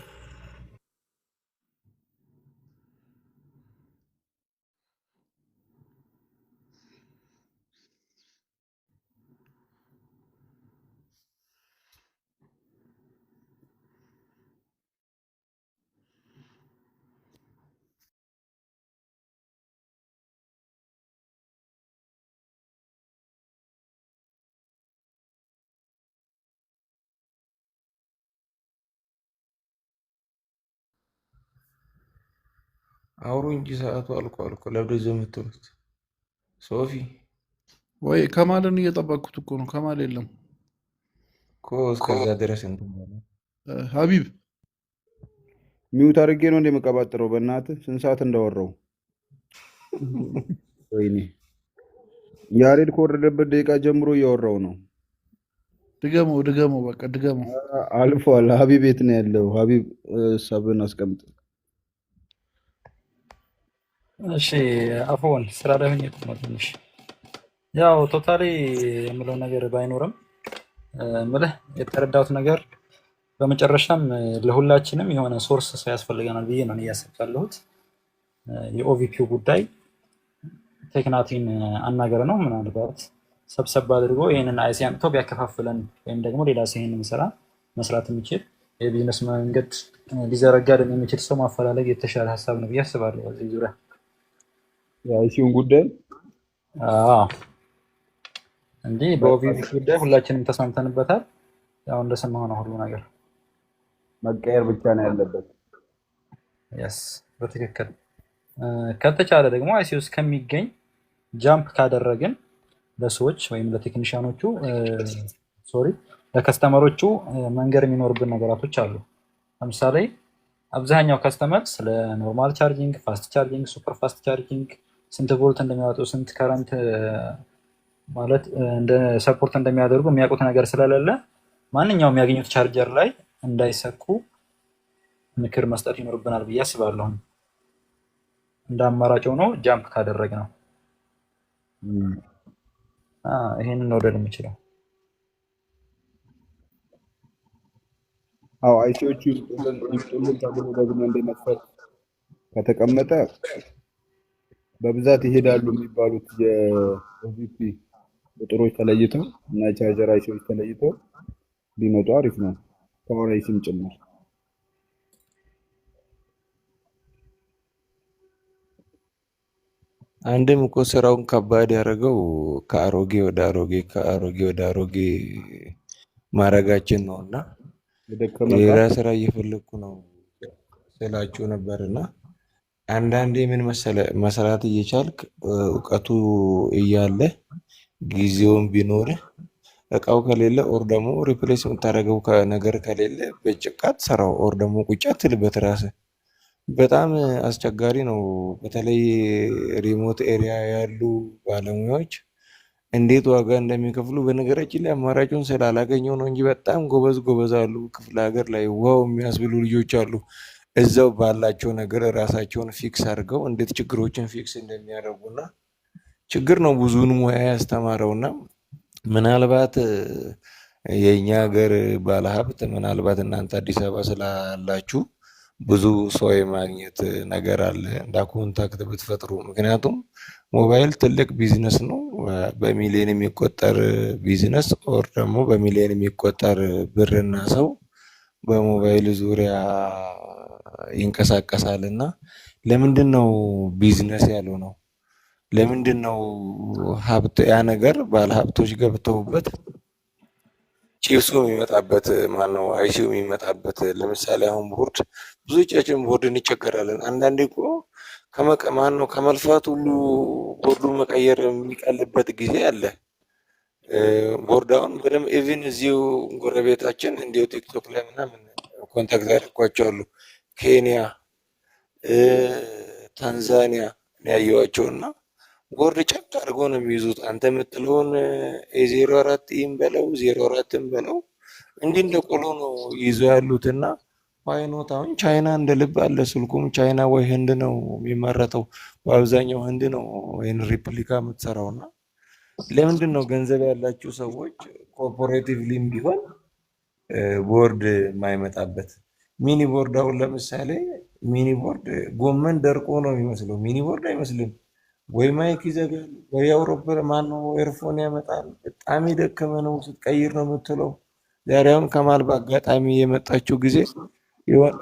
Speaker 1: አውሩ እንጂ ሰዓቱ አልቋል እኮ። ለምንድን ነው የምትሉት? ሶፊ።
Speaker 4: ወይ ከማልን እየጠበቅኩት እኮ ነው። ከማል የለም።
Speaker 1: እኮ እስከዛ ድረስ እንትን አለ።
Speaker 4: ሀቢብ።
Speaker 2: Mute አድርጌ ነው እንደመቀባጥረው። በእናትህ ስንት ሰዓት እንዳወራው፣ ወይኔ ያሬድ ከወረደበት ደቂቃ ጀምሮ እያወራው ነው።
Speaker 4: ድገመው፣ ድገመው፣ በቃ ድገመው።
Speaker 2: አልፏል። ሀቢብ የት ነው ያለው? ሀቢብ ሰብን አስቀምጥ።
Speaker 5: እሺ አፎን ስራ ላይ ሆኜ እኮ ነው ትንሽ። ያው totally የምለው ነገር ባይኖርም ምልህ የተረዳሁት ነገር በመጨረሻም ለሁላችንም የሆነ source ሰው ያስፈልገናል ብዬ ነው እኔ እያሰብኩ ያለሁት። የ OVP ው ጉዳይ ቴክናቲን አናገር ነው። ምናልባት ሰብሰብ አድርጎ ይህንን IC አምጥቶ ቢያከፋፍለን ወይም ደግሞ ሌላ ሰው ይህንን ስራ መስራት የሚችል የቢዝነስ መንገድ ሊዘረጋልን የሚችል ሰው ማፈላለግ የተሻለ ሀሳብ ነው ብዬ አስባለሁ። በዚህ ዙሪያ
Speaker 2: የ IC ውን ጉዳይ
Speaker 5: አዎ፣ እንዲህ በ OVP ጉዳይ ሁላችንም ተስማምተንበታል። ያው እንደሰማሁ ነው ሁሉ ነገር።
Speaker 2: መቀየር ብቻ ነው ያለበት።
Speaker 5: Yes፣ በትክክል። ከተቻለ ደግሞ IC ውስጥ ከሚገኝ jump ካደረግን ለሰዎች ወይም ለቴክኒሽያኖቹ፣ sorry፣ ለ customer ኦቹ መንገር የሚኖርብን ነገራቶች አሉ። ለምሳሌ አብዛኛው customer ስለ normal charging፣ fast charging፣ super fast charging፣ ስንት ቮልት እንደሚያወጡ፣ ስንት current ማለት እንደ support እንደሚያደርጉ የሚያውቁት ነገር ስለሌለ ማንኛውም ያገኙት ቻርጀር ላይ እንዳይሰኩ ምክር መስጠት ይኖርብናል ብዬ አስባለሁ። እንደ አማራጭ ሆኖ jump ካደረግ ነው ይሄንን ነው ልል የምችለው።
Speaker 2: አዎ፣ IC ዎቹ ይምጡልን ይምጡልን ተብሎ ደግሞ እንደ መስፈርት ከተቀመጠ በብዛት ይሄዳሉ የሚባሉት የ OVP ቁጥሮች ተለይተው እና የ charger IC ዎች ተለይተው ቢመጡ አሪፍ ነው። Power IC ም ጭምር።
Speaker 1: አንድም እኮ ስራውን ከባድ ያደረገው ከአሮጌ ወደ አሮጌ፣ ከአሮጌ ወደ አሮጌ ማድረጋችን ነው እና
Speaker 2: የደከመ ዕቃ
Speaker 1: ሌላ ስራ እየፈለግኩ ነው ስላችሁ ነበር። እና አንዳንዴ ምን መሰለ፣ መስራት እየቻልክ እውቀቱ እያለ፣ ጊዜውን ቢኖርህ፣ እቃው ከሌለ or ደግሞ replace የምታደርገው ነገር ከሌለ በጭቃ ትሰራው or ደግሞ ቁጭ አትልበት ራስህ። በጣም አስቸጋሪ ነው። በተለይ remote area ያሉ ባለሙያዎች እንዴት ዋጋ እንደሚከፍሉ። በነገራችን ላይ አማራጩን ስላላገኘው ነው እንጂ በጣም ጎበዝ ጎበዝ አሉ። ክፍለ ሀገር ላይ wow የሚያስብሉ ልጆች አሉ። እዛው ባላቸው ነገር ራሳቸውን fix አድርገው እንዴት ችግሮችን fix እንደሚያደርጉና ችግር ነው ብዙውን ሙያ ያስተማረውና ምናልባት የእኛ ሀገር ባለሀብት፣ ምናልባት እናንተ አዲስ አበባ ስላላችሁ ብዙ ሰው የማግኘት ነገር አለ፣ እንዳ contact ብትፈጥሩ። ምክንያቱም ሞባይል ትልቅ ቢዝነስ ነው። በሚሊዮን የሚቆጠር ቢዝነስ or ደግሞ በሚሊዮን የሚቆጠር ብርና ሰው በሞባይል ዙሪያ ይንቀሳቀሳል እና ለምንድን ነው ቢዝነስ ያለው ነው? ለምንድን ነው ሀብት ያ ነገር ባለሀብቶች ገብተውበት ቺፕሱ የሚመጣበት፣ ማነው IC ው የሚመጣበት? ለምሳሌ አሁን ቦርድ፣ ብዙዎቻችን ቦርድ እንቸገራለን። አንዳንዴ እኮ ማነው ከመልፋት ሁሉ ቦርዱ መቀየር የሚቀልበት ጊዜ አለ። ቦርድ አሁን በደንብ even እዚሁ ጎረቤታችን እንዲሁ ቲክቶክ ላይ ምናምን contact ያደርጓቸው አሉ። ኬንያ፣ ታንዛኒያ ነው ያየኋቸው እና ቦርድ ጨቅ አድርጎ ነው የሚይዙት። አንተ የምትለውን የ04 ይህም በለው 04ም በለው እንዲህ እንደ ቆሎ ነው ይዞ ያሉት። እና why not? አሁን ቻይና እንደ ልብ አለ። ስልኩም ቻይና ወይ ህንድ ነው የሚመረተው። በአብዛኛው ህንድ ነው ይህን replica የምትሰራው። እና ለምንድን ነው ገንዘብ ያላቸው ሰዎች cooperatively ም ቢሆን ቦርድ የማይመጣበት? Mini board አሁን ለምሳሌ mini board ጎመን ደርቆ ነው የሚመስለው። Mini board አይመስልም። ወይ mic ይዘጋል ወይ አውሮፕ ማነው earphone ያመጣል። በጣም የደከመ ነው፣ ስትቀይር ነው የምትለው። ዛሬ አሁን ከማል በአጋጣሚ የመጣችው ጊዜ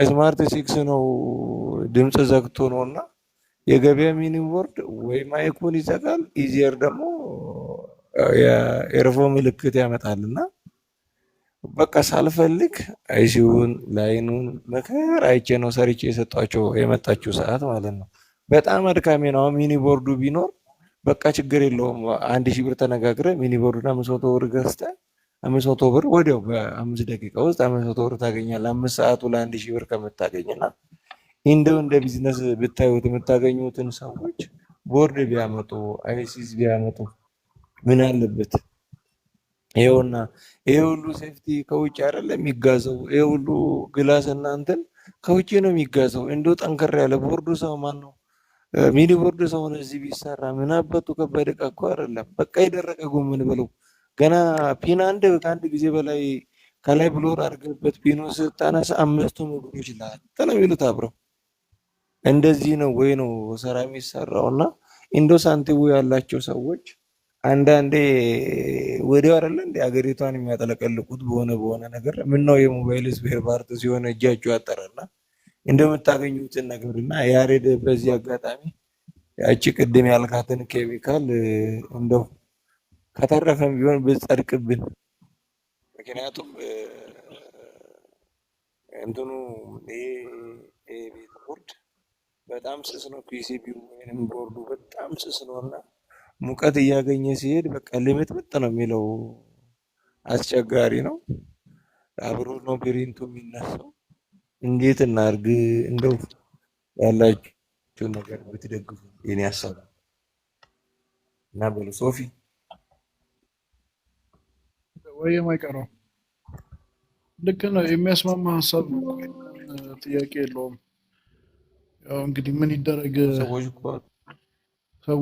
Speaker 1: Smart 6 ነው፣ ድምፅ ዘግቶ ነው። እና የገበያ mini board ወይ mic ኡን ይዘጋል፣ either ደግሞ የ earphone ምልክት ያመጣል። እና በቃ ሳልፈልግ IC ውን line ኡን መከር አይቼ ነው ሰርቼ የሰጧቸው የመጣችው ሰዓት ማለት ነው። በጣም አድካሚ ነው። አሁን mini board ኡ ቢኖር በቃ ችግር የለውም። 1,000 ብር ተነጋግረ mini board ኡን 500 ብር ገዝተህ 500 ብር ወዲያው በ5 ደቂቃ ውስጥ 500 ብር ታገኛለህ። 5 ሰዓቱ ለ1,000 ብር ከምታገኝና እንደው እንደ ቢዝነስ ብታዩት የምታገኙትን ሰዎች ቦርድ ቢያመጡ፣ ICs ቢያመጡ ምን አለበት? ይኸውና ይሄ ሁሉ safety ከውጭ አይደለም የሚጋዘው። ይሄ ሁሉ glass እና እንትን ከውጭ ነው የሚጋዘው። እንደው ጠንከር ያለ ቦርዱ ሰው ማን ነው? Mini board ሰውን እዚህ ቢሰራ ምን አባቱ ከባድ ዕቃ እኮ አይደለም። በቃ የደረቀ ጎመን ብለው ገና pin አንድ ከአንድ ጊዜ በላይ ከላይ blower አድርገበት pin ኡ ስታነሳ አምስቱም እግሮች ላጥ ነው የሚሉት አብረው። እንደዚህ ነው ወይ ነው ስራ የሚሰራው? እና እንዶ ሳንቲሙ ያላቸው ሰዎች አንዳንዴ ወዲያው አይደለ እንደ ሀገሪቷን የሚያጠለቀልቁት በሆነ በሆነ ነገር። ምነው የሞባይል spare part ሲሆን እጃቸው ያጠረና እንደምታገኙትን ነገር። እና ያሬድ በዚህ አጋጣሚ ያቺ ቅድም ያልካትን ኬሚካል እንደው ከተረፈም ቢሆን ብትጸድቅብን። ምክንያቱም እንትኑ ይሄ ቤት ቦርድ በጣም ስስ ነው። PCB ወይንም ቦርዱ በጣም ስስ ነው እና ሙቀት እያገኘ ሲሄድ በቃ ልምጥምጥ ነው የሚለው፣ አስቸጋሪ ነው። አብሮ ነው print ኡ የሚነሳው። እንዴት እናድርግ? እንደው ያላችሁ ነገር ብትደግፉ የኔ ሀሳብ እና በሉ ሶፊ።
Speaker 4: ወይ የማይቀረው ልክ ነው። የሚያስማማ ሀሳብ ነው እኮ፣ ጥያቄ የለውም። ያው እንግዲህ ምን ይደረግ፣
Speaker 1: ሰዎች እኮ
Speaker 4: ሰው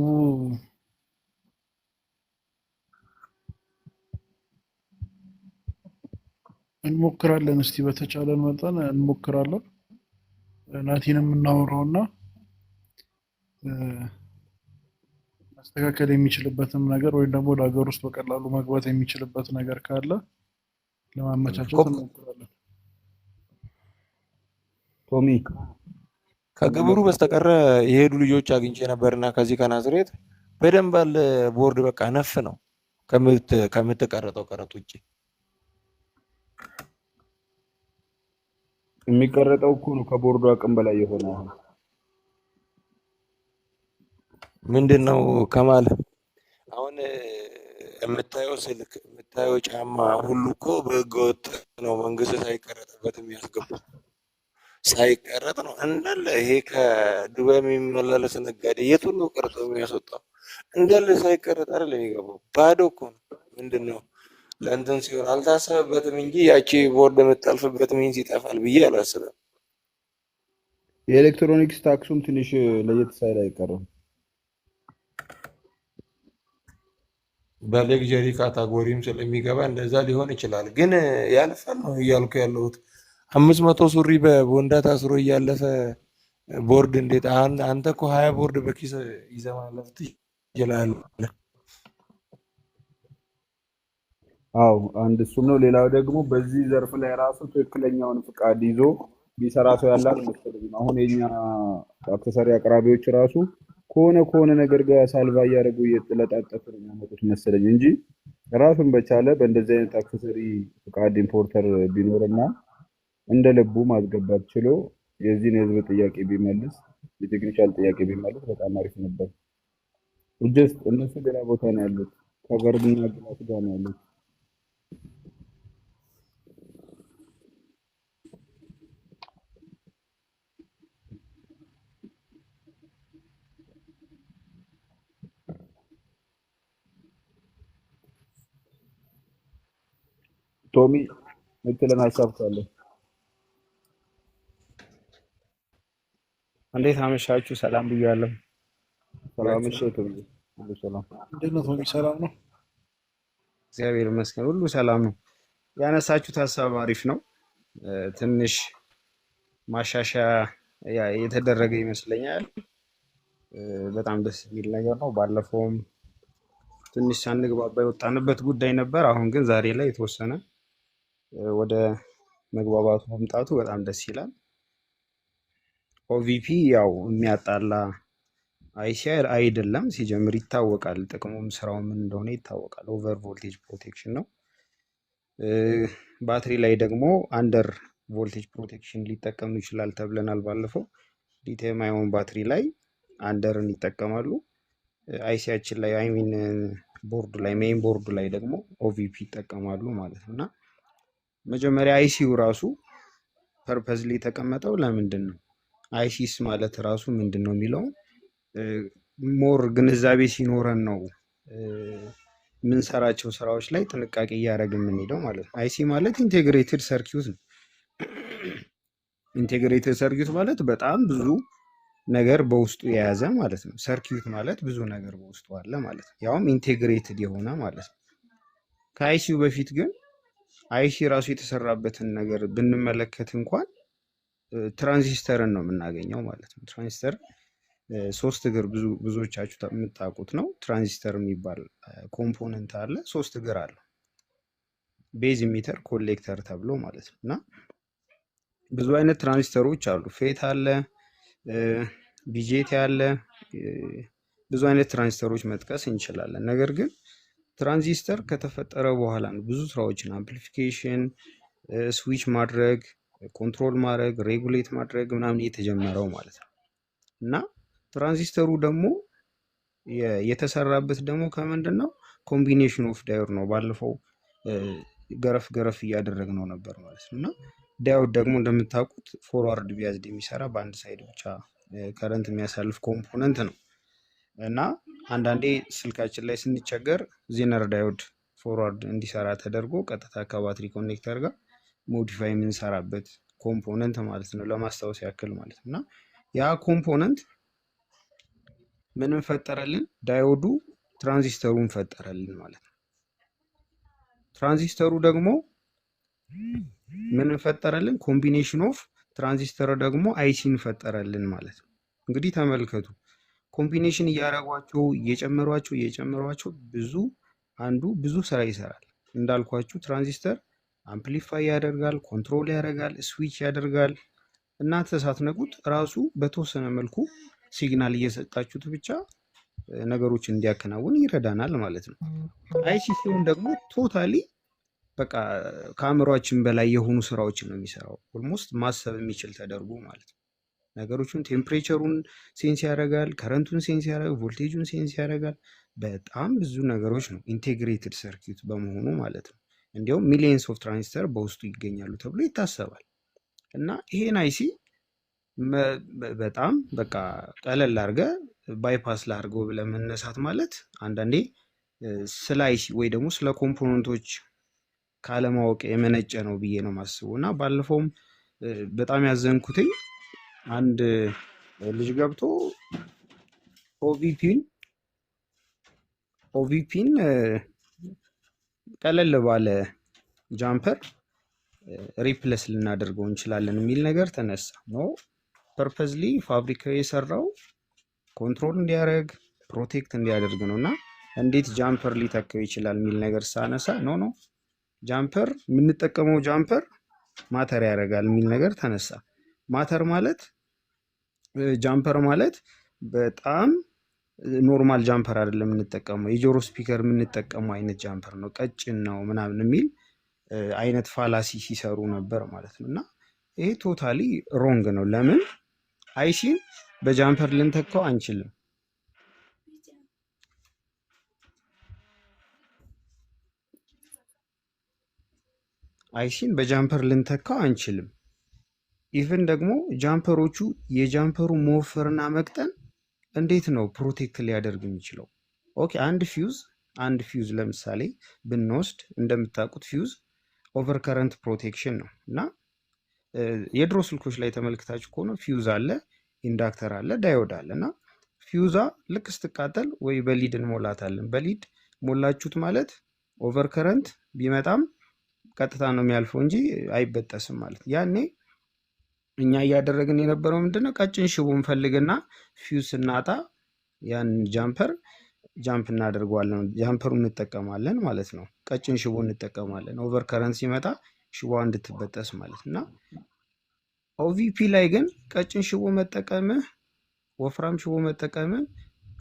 Speaker 4: እንሞክራለን። እስቲ በተቻለን መጠን እንሞክራለን። ናቲንም እናወራውና ማስተካከል የሚችልበትም ነገር ወይም ደግሞ ወደ ሀገር ውስጥ በቀላሉ መግባት የሚችልበት ነገር ካለ ለማመቻቸት እንሞክራለን።
Speaker 2: ቶሚ
Speaker 1: ከግብሩ በስተቀረ የሄዱ ልጆች አግኝቼ ነበርና ከዚህ ከናዝሬት በደንብ አለ ቦርድ፣ በቃ ነፍ ነው ከምትቀረጠው ቀረጥ ውጭ።
Speaker 2: የሚቀረጠው እኮ ነው ከቦርዱ አቅም በላይ የሆነ አሁን።
Speaker 1: ምንድን ነው ከማል፣ አሁን የምታየው ስልክ የምታየው ጫማ ሁሉ እኮ በህገወጥ ነው፣ መንግስት ሳይቀረጥበት የሚያስገባው ሳይቀረጥ ነው እንዳለ። ይሄ ከዱባይ የሚመላለስ ነጋዴ የቱን ነው ቀርጦ የሚያስወጣው? እንዳለ ሳይቀረጥ አይደል የሚገባው፣ ባዶ እኮ ነው። ምንድን ነው ለእንትን ሲሆን አልታሰበበትም እንጂ ያቺ ቦርድ የምታልፍበት means ይጠፋል ብዬ አላስብም።
Speaker 2: የኤሌክትሮኒክስ ታክሱም ትንሽ ለየት ሳይል አይቀርም።
Speaker 1: በ luxury category ም ስለሚገባ እንደዛ ሊሆን ይችላል። ግን ያልፋል ነው እያልኩ ያለሁት። 500 ሱሪ በቦንዳ ታስሮ እያለፈ ቦርድ እንዴት አንተ እኮ 20 ቦርድ በኪስ ይዘህ ማለፍ ትችላለህ።
Speaker 2: አዎ አንድ እሱም ነው። ሌላው ደግሞ በዚህ ዘርፍ ላይ ራሱ ትክክለኛውን ፍቃድ ይዞ ቢሰራ ሰው ያለ አልመሰለኝም። አሁን የኛ accessory አቅራቢዎች ራሱ ከሆነ ከሆነ ነገር ጋር ሳልቫ እያደረጉ እየተለጣጠፉ ነው የሚያመጡት መሰለኝ እንጂ ራሱን በቻለ በእንደዚህ አይነት accessory ፍቃድ importer ቢኖርና እንደ ልቡ ማስገባት ችሎ የዚህን የህዝብ ጥያቄ ቢመልስ፣ የ technical ጥያቄ ቢመልስ በጣም አሪፍ ነበር። Just እነሱ ሌላ ቦታ ነው ያሉት፣ cover ና glass ጋር ነው ያሉት። ቶሚ ምትለን ሀሳብ ካለ።
Speaker 8: እንዴት አመሻችሁ? ሰላም ብያለሁ።
Speaker 2: ሰላም። እሺ
Speaker 8: ሁላችሁንም
Speaker 2: ቶሚ፣ ሁሉ ሰላም።
Speaker 4: እንዴት ነው ቶሚ? ሰላም ነው?
Speaker 8: እግዚአብሔር ይመስገን ሁሉ ሰላም ነው። ያነሳችሁት ሀሳብ አሪፍ ነው። ትንሽ ማሻሻያ የተደረገ ይመስለኛል። በጣም ደስ የሚል ነገር ነው። ባለፈውም ትንሽ ሳንግባባ የወጣንበት ጉዳይ ነበር። አሁን ግን ዛሬ ላይ የተወሰነ ወደ መግባባቱ መምጣቱ በጣም ደስ ይላል። OVP ያው የሚያጣላ IC አይደለም፣ ሲጀምር ይታወቃል። ጥቅሙም ስራው ምን እንደሆነ ይታወቃል። Over voltage protection ነው። እ፣ ባትሪ ላይ ደግሞ under voltage protection ሊጠቀሙ ይችላል ተብለናል ባለፈው። Lithium ion ባትሪ ላይ under ን ይጠቀማሉ። IC ያችን ላይ፣ I mean ቦርዱ ላይ፣ main ቦርዱ ላይ ደግሞ OVP ይጠቀማሉ ማለት ነው። እና መጀመሪያ IC ው ራሱ purposely የተቀመጠው ለምንድን ነው? IC ስ ማለት ራሱ ምንድን ነው የሚለውን more ግንዛቤ ሲኖረን ነው የምንሰራቸው ስራዎች ላይ ጥንቃቄ እያደረግን የምንሄደው ማለት ነው። IC ማለት integrated circuit ነው። Integrated circuit ማለት በጣም ብዙ ነገር በውስጡ የያዘ ማለት ነው። Circuit ማለት ብዙ ነገር በውስጡ አለ ማለት ነው። ያውም integrated የሆነ ማለት ነው። ከ IC ው በፊት ግን IC ራሱ የተሰራበትን ነገር ብንመለከት እንኳን ትራንዚስተርን ነው የምናገኘው ማለት ነው። ትራንዚስተር ሶስት እግር ብዙዎቻችሁ የምታውቁት ነው። ትራንዚስተር የሚባል component አለ። ሶስት እግር አለው። Base፣ emitter፣ collector ተብሎ ማለት ነው። እና ብዙ አይነት ትራንዚስተሮች አሉ። FET አለ፣ BJT አለ። ብዙ አይነት ትራንዚስተሮች መጥቀስ እንችላለን። ነገር ግን ትራንዚስተር ከተፈጠረ በኋላ ነው ብዙ ስራዎችን amplification፣ switch ማድረግ፣ control ማድረግ፣ regulate ማድረግ ምናምን የተጀመረው ማለት ነው። እና ትራንዚስተሩ ደግሞ የተሰራበት ደግሞ ከምንድን ነው? Combination of diode ነው። ባለፈው ገረፍ ገረፍ እያደረግነው ነበር ማለት ነው። እና diode ደግሞ እንደምታውቁት forward biased የሚሰራ፣ በአንድ side ብቻ current የሚያሳልፍ component ነው። እና አንዳንዴ ስልካችን ላይ ስንቸገር zener diode forward እንዲሰራ ተደርጎ ቀጥታ ከባትሪ connector ጋር modify የምንሰራበት component ማለት ነው፣ ለማስታወስ ያክል ማለት ነው። እና ያ component ምንን ፈጠረልን? Diode ኡ ትራንዚስተሩን ፈጠረልን ማለት ነው። ትራንዚስተሩ ደግሞ ምንን ፈጠረልን? Combination of transistor ደግሞ IC ን ፈጠረልን ማለት ነው። እንግዲህ ተመልከቱ፣ combination እያደረጓቸው እየጨመሯቸው እየጨመሯቸው ብዙ አንዱ ብዙ ስራ ይሰራል። እንዳልኳችሁ transistor amplify ያደርጋል፣ control ያደርጋል፣ switch ያደርጋል። እናንተ ሳትነኩት ራሱ በተወሰነ መልኩ signal እየሰጣችሁት ብቻ ነገሮችን እንዲያከናውን ይረዳናል ማለት ነው። IC ሲሆን ደግሞ totally በቃ ከአእምሯችን በላይ የሆኑ ስራዎችን ነው የሚሰራው። Almost ማሰብ የሚችል ተደርጎ ማለት ነው። ነገሮችን temperature ሩን sense ያደርጋል፣ current ቱን sense ያደርጋል፣ voltage ኡን sense ያደርጋል። በጣም ብዙ ነገሮች ነው integrated circuit በመሆኑ ማለት ነው። እንዲሁም millions of transistor በውስጡ ይገኛሉ ተብሎ ይታሰባል። እና ይሄን IC በጣም በቃ ቀለል አድርገህ bypass ላድርገው ብለህ መነሳት ማለት አንዳንዴ ስለ IC ወይ ደግሞ ስለ component ኦች ካለማወቅ የመነጨ ነው ብዬ ነው የማስበው። እና ባለፈውም በጣም ያዘንኩትኝ አንድ ልጅ ገብቶ OVP ን ቀለል ባለ jumper replace ልናደርገው እንችላለን የሚል ነገር ተነሳ። No, purposely ፋብሪካው የሰራው control እንዲያደርግ፣ protect እንዲያደርግ ነው። እና እንዴት jumper ሊተካው ይችላል የሚል ነገር ሳነሳ no, no, jumper የምንጠቀመው jumper matter ያደርጋል የሚል ነገር ተነሳ። Matter ማለት jumper ማለት በጣም normal jumper አይደለም የምንጠቀመው፣ የጆሮ speaker የምንጠቀመው አይነት jumper ነው፣ ቀጭን ነው ምናምን የሚል አይነት fallacy ሲሰሩ ነበር ማለት ነው። እና ይሄ totally wrong ነው። ለምን IC ን በ jumper ልንተካው አንችልም? IC ን በ jumper ልንተካው አንችልም። Even ደግሞ jumper ኦቹ የ jumper ሩ መወፈርና መቅጠን እንዴት ነው protect ሊያደርግ የሚችለው? Okay, አንድ ፊውዝ ለምሳሌ ብንወስድ እንደምታውቁት fuse over current protection ነው። እና የድሮ ስልኮች ላይ ተመልክታችሁ ከሆነ ፊውዝ አለ፣ inductor አለ፣ diode አለ። እና ፊውዟ ልክ ስትቃጠል ወይ በ lead እንሞላታለን። በ lead ሞላችሁት ማለት over current ቢመጣም ቀጥታ ነው የሚያልፈው እንጂ አይበጠስም ማለት። ያኔ እኛ እያደረግን የነበረው ምንድነው? ቀጭን ሽቦ እንፈልግና ፊውዝ ስናጣ ያን jumper jump እናደርገዋለን፣ jumper ሩ እንጠቀማለን ማለት ነው። ቀጭን ሽቦ እንጠቀማለን over current ሲመጣ ሽቦ እንድትበጠስ ማለት። እና OVP ላይ ግን ቀጭን ሽቦ መጠቀምህ ወፍራም ሽቦ መጠቀምህ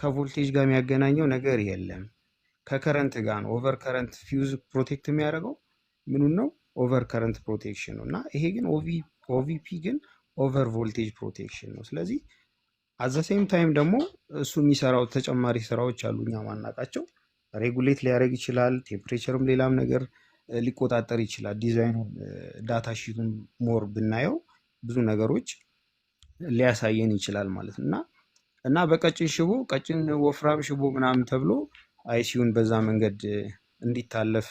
Speaker 8: ከቮልቴጅ ጋር የሚያገናኘው ነገር የለም። ከ current ጋር ነው። Over current fuse protect የሚያደርገው ምኑን ነው? Over current protection ነው። እና ይሄ ግን OVP ግን over voltage protection ነው። ስለዚህ at the same time ደግሞ እሱ የሚሰራው ተጨማሪ ስራዎች አሉ እኛ ማናውቃቸው። Regulate ሊያደርግ ይችላል። Temperature ም ሌላም ነገር ሊቆጣጠር ይችላል። Design ኑን data sheet ኡን more ብናየው ብዙ ነገሮች ሊያሳየን ይችላል ማለት ነው። እና በቀጭን ሽቦ፣ ቀጭን ወፍራም ሽቦ ምናምን ተብሎ IC ውን በዛ መንገድ እንዲታለፍ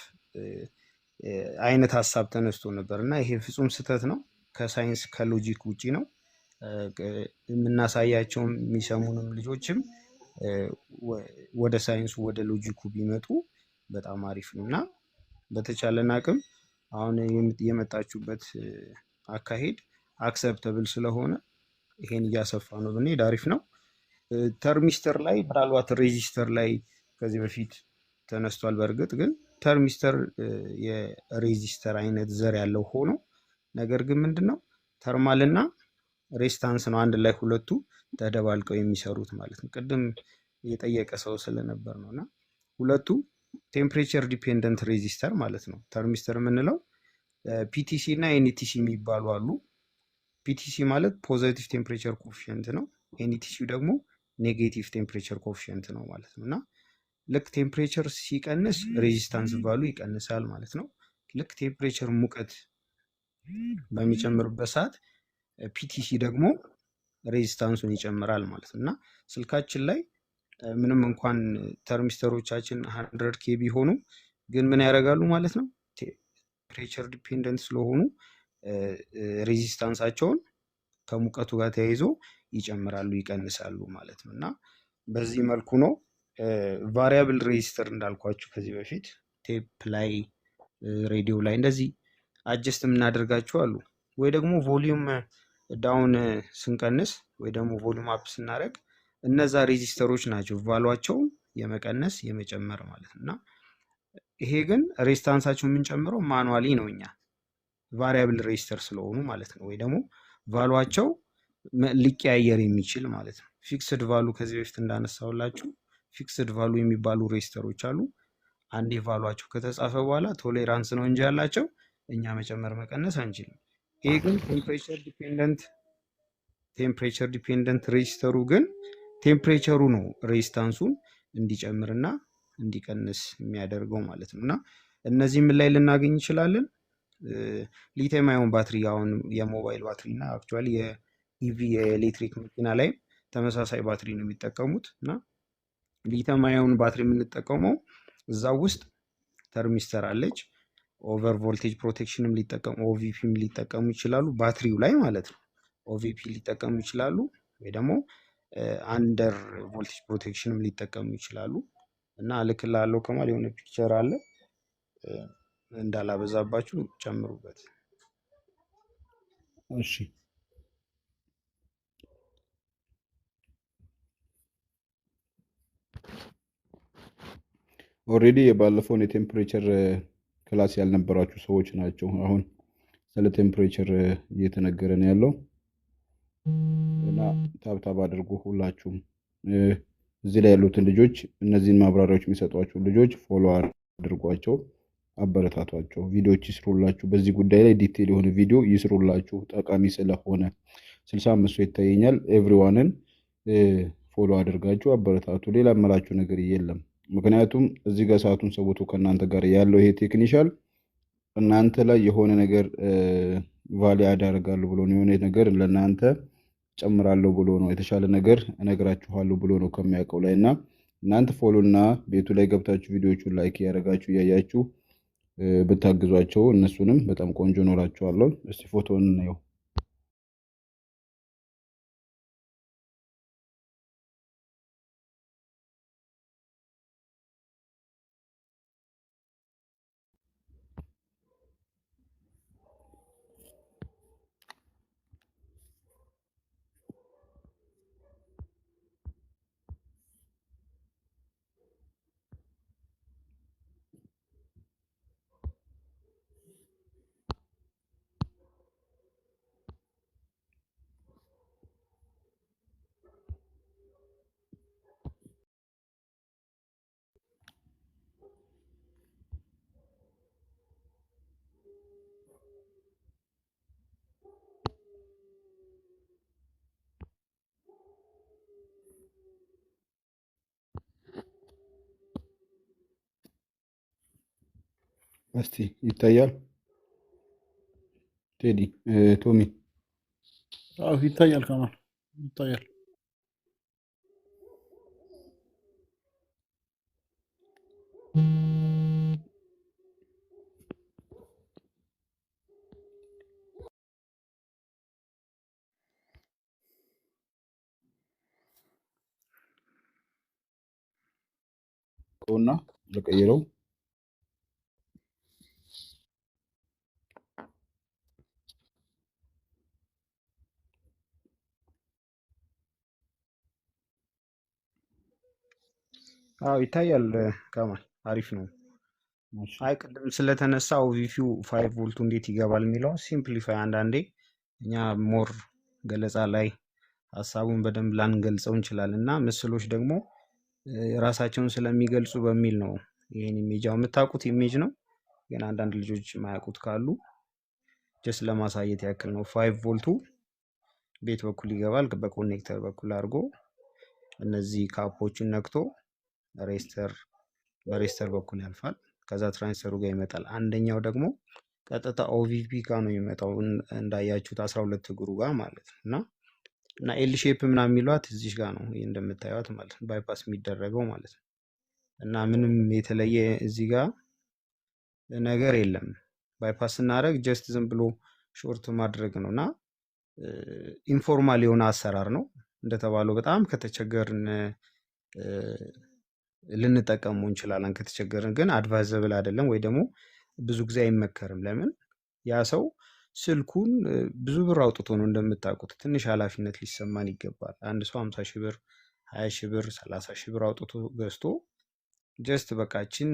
Speaker 8: አይነት ሀሳብ ተነስቶ ነበር። እና ይሄ ፍጹም ስህተት ነው። ከሳይንስ ከ logic ውጪ ነው። የምናሳያቸውም የሚሰሙንም ልጆችም እ፣ ወደ ሳይንሱ ወደ logic ኡ ቢመጡ በጣም አሪፍ ነው እና በተቻለን አቅም አሁን የመጣችሁበት አካሄድ acceptable ስለሆነ ይሄን እያሰፋ ነው ብንሄድ አሪፍ ነው። Thermistor ላይ ምናልባት resistor ላይ ከዚህ በፊት ተነስቷል። በእርግጥ ግን thermistor የ resistor አይነት ዘር ያለው ሆኖ ነገር ግን ምንድን ነው thermal እና resistance ነው አንድ ላይ ሁለቱ ተደባልቀው የሚሰሩት ማለት ነው። ቅድም የጠየቀ ሰው ስለነበር ነው እና ሁለቱ temperature dependent resistor ማለት ነው። Thermistor የምንለው PTC እና NTC የሚባሉ አሉ። PTC ማለት positive temperature coefficient ነው። NTC ደግሞ negative temperature coefficient ነው ማለት ነው እና ልክ temperature ሲቀንስ resistance value ይቀንሳል ማለት ነው። ልክ temperature ሙቀት በሚጨምርበት ሰዓት PTC ደግሞ resistance ኡን ይጨምራል ማለት ነው እና ስልካችን ላይ ምንም እንኳን thermistor ኦቻችን 100 K ቢሆኑ ግን ምን ያደርጋሉ ማለት ነው temperature dependent ስለሆኑ resistance ኣቸውን ከሙቀቱ ጋር ተያይዞ ይጨምራሉ ይቀንሳሉ ማለት ነው እና በዚህ መልኩ ነው variable resistor እንዳልኳችሁ ከዚህ በፊት ቴፕ ላይ ሬዲዮ ላይ እንደዚህ adjust የምናደርጋቸው አሉ። ወይ ደግሞ volume down ስንቀንስ ወይ ደግሞ volume up ስናደርግ እነዛ resistor ኦች ናቸው value ኣቸው የመቀነስ የመጨመር ማለት ነው እና ይሄ ግን resistance ኣቸው የምንጨምረው manually ነው እኛ variable resistor ስለሆኑ ማለት ነው። ወይ ደግሞ value ኣቸው ሊቀያየር የሚችል ማለት ነው። Fixed value ከዚህ በፊት እንዳነሳሁላችሁ fixed value የሚባሉ resistor ኦች አሉ። አንዴ value ኣቸው ከተጻፈ በኋላ tolerance ነው እንጂ ያላቸው እኛ መጨመር መቀነስ አንችልም። ይሄ ግን temperature dependent resistor ኡ ግን temperature ኡ ነው resistance ኡን እንዲጨምርና እንዲቀንስ የሚያደርገው ማለት ነው እና እነዚህ ምን ላይ ልናገኝ እንችላለን? Lithium ion ባትሪ አሁን የሞባይል ባትሪ እና actually የ EV የኤሌክትሪክ መኪና ላይ ተመሳሳይ ባትሪ ነው የሚጠቀሙት እና lithium ion ባትሪ የምንጠቀመው እዛ ውስጥ thermistor አለች። Over voltage protection ም ሊጠቀሙ OVP ም ሊጠቀሙ ይችላሉ፣ ባትሪው ላይ ማለት ነው። OVP ሊጠቀሙ ይችላሉ ወይ ደግሞ under voltage protection ም ሊጠቀሙ ይችላሉ። እና እልክልሃለሁ ከማል የሆነ picture አለ እንዳላበዛባችሁ ጨምሩበት።
Speaker 2: እሺ already የባለፈውን የ temperature class ያልነበራችሁ ሰዎች ናቸው አሁን ስለ temperature እየተነገረ ነው ያለው እና tap tap አድርጉ ሁላችሁም። እዚህ ላይ ያሉትን ልጆች እነዚህን ማብራሪያዎች የሚሰጧችሁ ልጆች follow አድርጓቸው፣ አበረታቷቸው፣ ቪዲዮዎች ይስሩላችሁ። በዚህ ጉዳይ ላይ detail የሆነ ቪዲዮ ይስሩላችሁ ጠቃሚ ስለሆነ 65 ሰው ይታየኛል። Everyone ን follow አድርጋችሁ አበረታቱ። ሌላ የምላችሁ ነገር የለም። ምክንያቱም እዚህ ጋር ሰዓቱን ሰውቶ ከእናንተ ጋር ያለው ይሄ technician እናንተ ላይ የሆነ ነገር value አደርጋለሁ ብሎ ነው፣ የሆነ ነገር ለእናንተ ጨምራለሁ ብሎ ነው፣ የተሻለ ነገር እነግራችኋለሁ ብሎ ነው ከሚያውቀው ላይ እና እናንተ follow እና ቤቱ ላይ ገብታችሁ ቪዲዮቹን like እያደረጋችሁ እያያችሁ ብታግዟቸው እነሱንም በጣም ቆንጆ ኖራችኋለሁ። እስቲ ፎቶውን እንየው። እስቲ ይታያል። ቴዲ ቶሚ
Speaker 4: አዎ ይታያል፣ ከማል ይታያል።
Speaker 2: እና ልቀይረው።
Speaker 8: አዎ ይታያል። ከማል አሪፍ ነው።
Speaker 2: እሺ።
Speaker 8: አይ ቅድም ስለተነሳ OVP ው 5 ቮልቱ እንዴት ይገባል የሚለውን simplify አንዳንዴ እኛ more ገለጻ ላይ ሀሳቡን በደንብ ላንገልጸው እንችላለን እና ምስሎች ደግሞ ራሳቸውን ስለሚገልጹ በሚል ነው ይህን image ያው የምታውቁት image ነው፣ ግን አንዳንድ ልጆች የማያውቁት ካሉ just ለማሳየት ያክል ነው። 5 ቮልቱ ቤት በኩል ይገባል፣ በ connector በኩል አድርጎ እነዚህ cap ኦችን ነክቶ resistor በ resistor በኩል ያልፋል። ከዛ ትራንስተሩ ጋር ይመጣል። አንደኛው ደግሞ ቀጥታ OVP ጋር ነው የሚመጣው እንዳያችሁት 12 እግሩ ጋር ማለት ነው። እና እና L shape ምናምን የሚሏት እዚህ ጋር ነው ይህ እንደምታዩት ማለት ነው፣ bypass የሚደረገው ማለት ነው። እና ምንም የተለየ እዚህ ጋር ነገር የለም። bypass ስናደርግ just ዝም ብሎ short ማድረግ ነው እና informal የሆነ አሰራር ነው። እንደተባለው በጣም ከተቸገርን እ፣ ልንጠቀመው እንችላለን። ከተቸገርን ግን advisable አይደለም ወይ ደግሞ ብዙ ጊዜ አይመከርም። ለምን ያ ሰው ስልኩን ብዙ ብር አውጥቶ ነው እንደምታውቁት፣ ትንሽ ኃላፊነት ሊሰማን ይገባል። አንድ ሰው 50 ሺህ ብር፣ 20 ሺህ ብር፣ 30 ሺህ ብር አውጥቶ ገዝቶ just በቃችን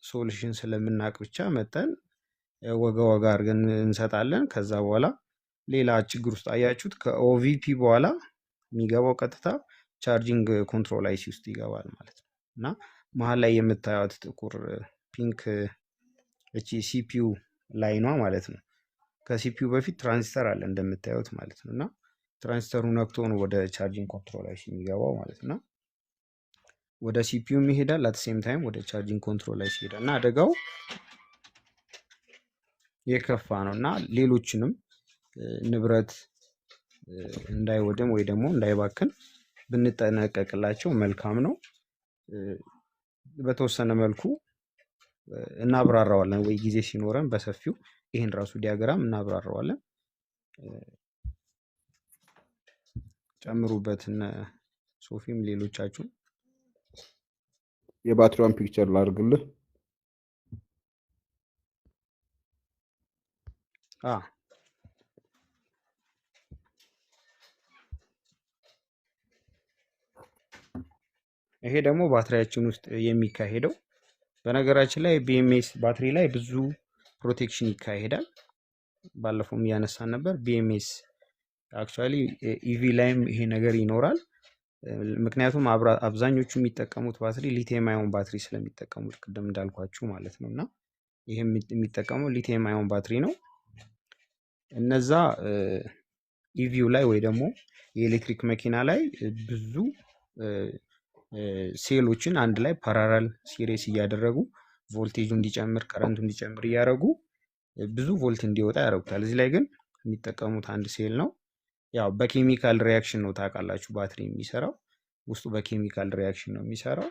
Speaker 8: solution ስለምናውቅ ብቻ መጠን ወጋ ወጋ አድርገን እንሰጣለን። ከዛ በኋላ ሌላ ችግር ውስጥ አያችሁት። ከ OVP በኋላ የሚገባው ቀጥታ charging control IC ውስጥ ይገባል ማለት ነው። እና መሀል ላይ የምታዩት ጥቁር pink እቺ CPU line ኗ ማለት ነው። ከ CPU በፊት ትራንዚስተር አለ እንደምታዩት ማለት ነው። እና ትራንዚስተሩ ነክቶ ነው ወደ charging control IC የሚገባው ማለት ነው። ወደ CPU ም ይሄዳል፣ at same time ወደ charging control IC ይሄዳል። እና አደጋው የከፋ ነው እና ሌሎችንም ንብረት እንዳይወድም ወይ ደግሞ እንዳይባክን ብንጠነቀቅላቸው መልካም ነው። በተወሰነ መልኩ እናብራራዋለን ወይ ጊዜ ሲኖረን በሰፊው ይህን ራሱ diagram እናብራራዋለን። ጨምሩበት እነ ሶፊም ሌሎቻችሁ።
Speaker 2: የባትሪዋን picture ላድርግልህ።
Speaker 8: አ ይሄ ደግሞ ባትሪያችን ውስጥ የሚካሄደው በነገራችን ላይ BMS ባትሪ ላይ ብዙ protection ይካሄዳል። ባለፈውም እያነሳን ነበር። BMS actually EV ላይም ይሄ ነገር ይኖራል። ምክንያቱም አብዛኞቹ የሚጠቀሙት ባትሪ lithium ion ባትሪ ስለሚጠቀሙት ቅድም እንዳልኳችሁ ማለት ነው። እና ይሄ የሚጠቀመው lithium ion ባትሪ ነው። እነዛ EV ው ላይ ወይ ደግሞ የኤሌክትሪክ መኪና ላይ ብዙ ሴሎችን አንድ ላይ parallel series እያደረጉ ቮልቴጁ እንዲጨምር current ኡ እንዲጨምር እያደረጉ ብዙ ቮልት እንዲወጣ ያደርጉታል። እዚህ ላይ ግን የሚጠቀሙት አንድ ሴል ነው። ያው በ chemical reaction ነው ታውቃላችሁ፣ ባትሪ የሚሰራው ውስጡ በ chemical reaction ነው የሚሰራው።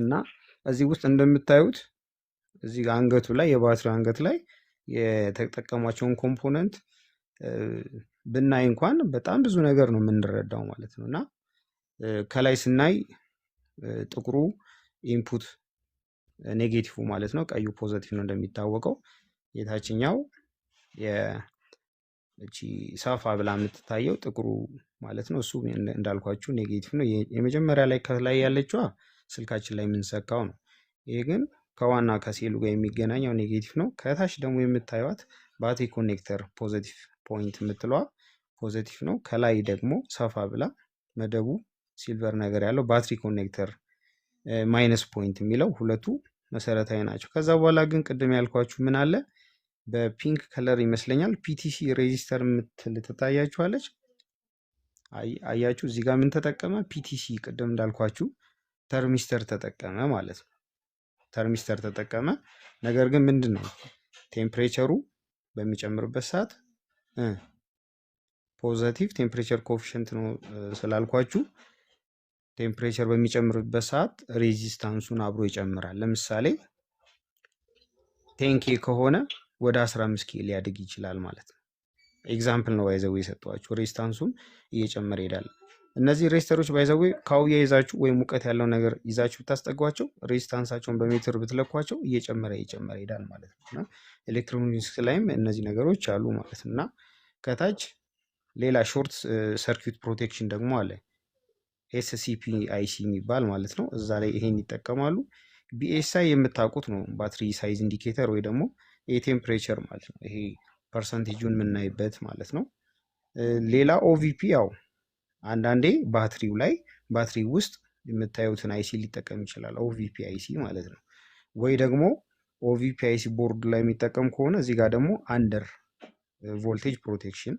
Speaker 8: እና እዚህ ውስጥ እንደምታዩት እዚህ ጋር አንገቱ ላይ የባትሪው አንገት ላይ የተጠቀሟቸውን component ብናይ እንኳን በጣም ብዙ ነገር ነው የምንረዳው ማለት ነው። እና ከላይ ስናይ ጥቁሩ input negative ማለት ነው፣ ቀዩ positive ነው እንደሚታወቀው። የታችኛው እቺ ሰፋ ብላ የምትታየው ጥቁሩ ማለት ነው፣ እሱ እንዳልኳችሁ negative ነው። የመጀመሪያ ላይ ከላይ ያለችዋ ስልካችን ላይ የምንሰካው ነው። ይሄ ግን ከዋና ከሴሉ ጋር የሚገናኘው negative ነው። ከታች ደግሞ የምታዩት battery connector positive point የምትለዋ positive ነው። ከላይ ደግሞ ሰፋ ብላ መደቡ silver ነገር ያለው battery connector minus point የሚለው ሁለቱ መሰረታዊ ናቸው። ከዛ በኋላ ግን ቅድም ያልኳችሁ ምን አለ በ pink color ይመስለኛል PTC resistor የምትል ትታያችኋለች። አያችሁ እዚህ ጋር ምን ተጠቀመ? PTC ቅድም እንዳልኳችሁ thermistor ተጠቀመ ማለት ነው። thermistor ተጠቀመ። ነገር ግን ምንድን ነው temperature ኡ በሚጨምርበት ሰዓት positive temperature coefficient ነው ስላልኳችሁ temperature በሚጨምርበት ሰዓት resistance ኡን አብሮ ይጨምራል። ለምሳሌ 10K ከሆነ ወደ 15K ሊያድግ ይችላል ማለት ነው። example ነው ባይዘው የሰጠኋችሁ። resistance ኡን እየጨመረ ይሄዳል። እነዚህ resistor ኦች by the way ካውያ ይዛችሁ ወይም ሙቀት ያለው ነገር ይዛችሁ ብታስጠጓቸው resistance ኣቸውን በሜትር ብትለኳቸው እየጨመረ እየጨመረ ይሄዳል ማለት ነው። እና ኤሌክትሮኒክስ ላይም እነዚህ ነገሮች አሉ ማለት ነው። እና ከታች ሌላ short circuit protection ደግሞ አለ፣ SCP IC የሚባል ማለት ነው። እዛ ላይ ይሄን ይጠቀማሉ። BSI የምታውቁት ነው፣ battery size indicator ወይ ደግሞ የ temperature ማለት ነው። ይሄ percentage ኡን የምናይበት ማለት ነው። ሌላ OVP ያው አንዳንዴ ባትሪው ላይ ባትሪ ውስጥ የምታዩትን IC ሊጠቀም ይችላል። OVP IC ማለት ነው። ወይ ደግሞ OVP IC board ላይ የሚጠቀም ከሆነ እዚህ ጋር ደግሞ under voltage protection፣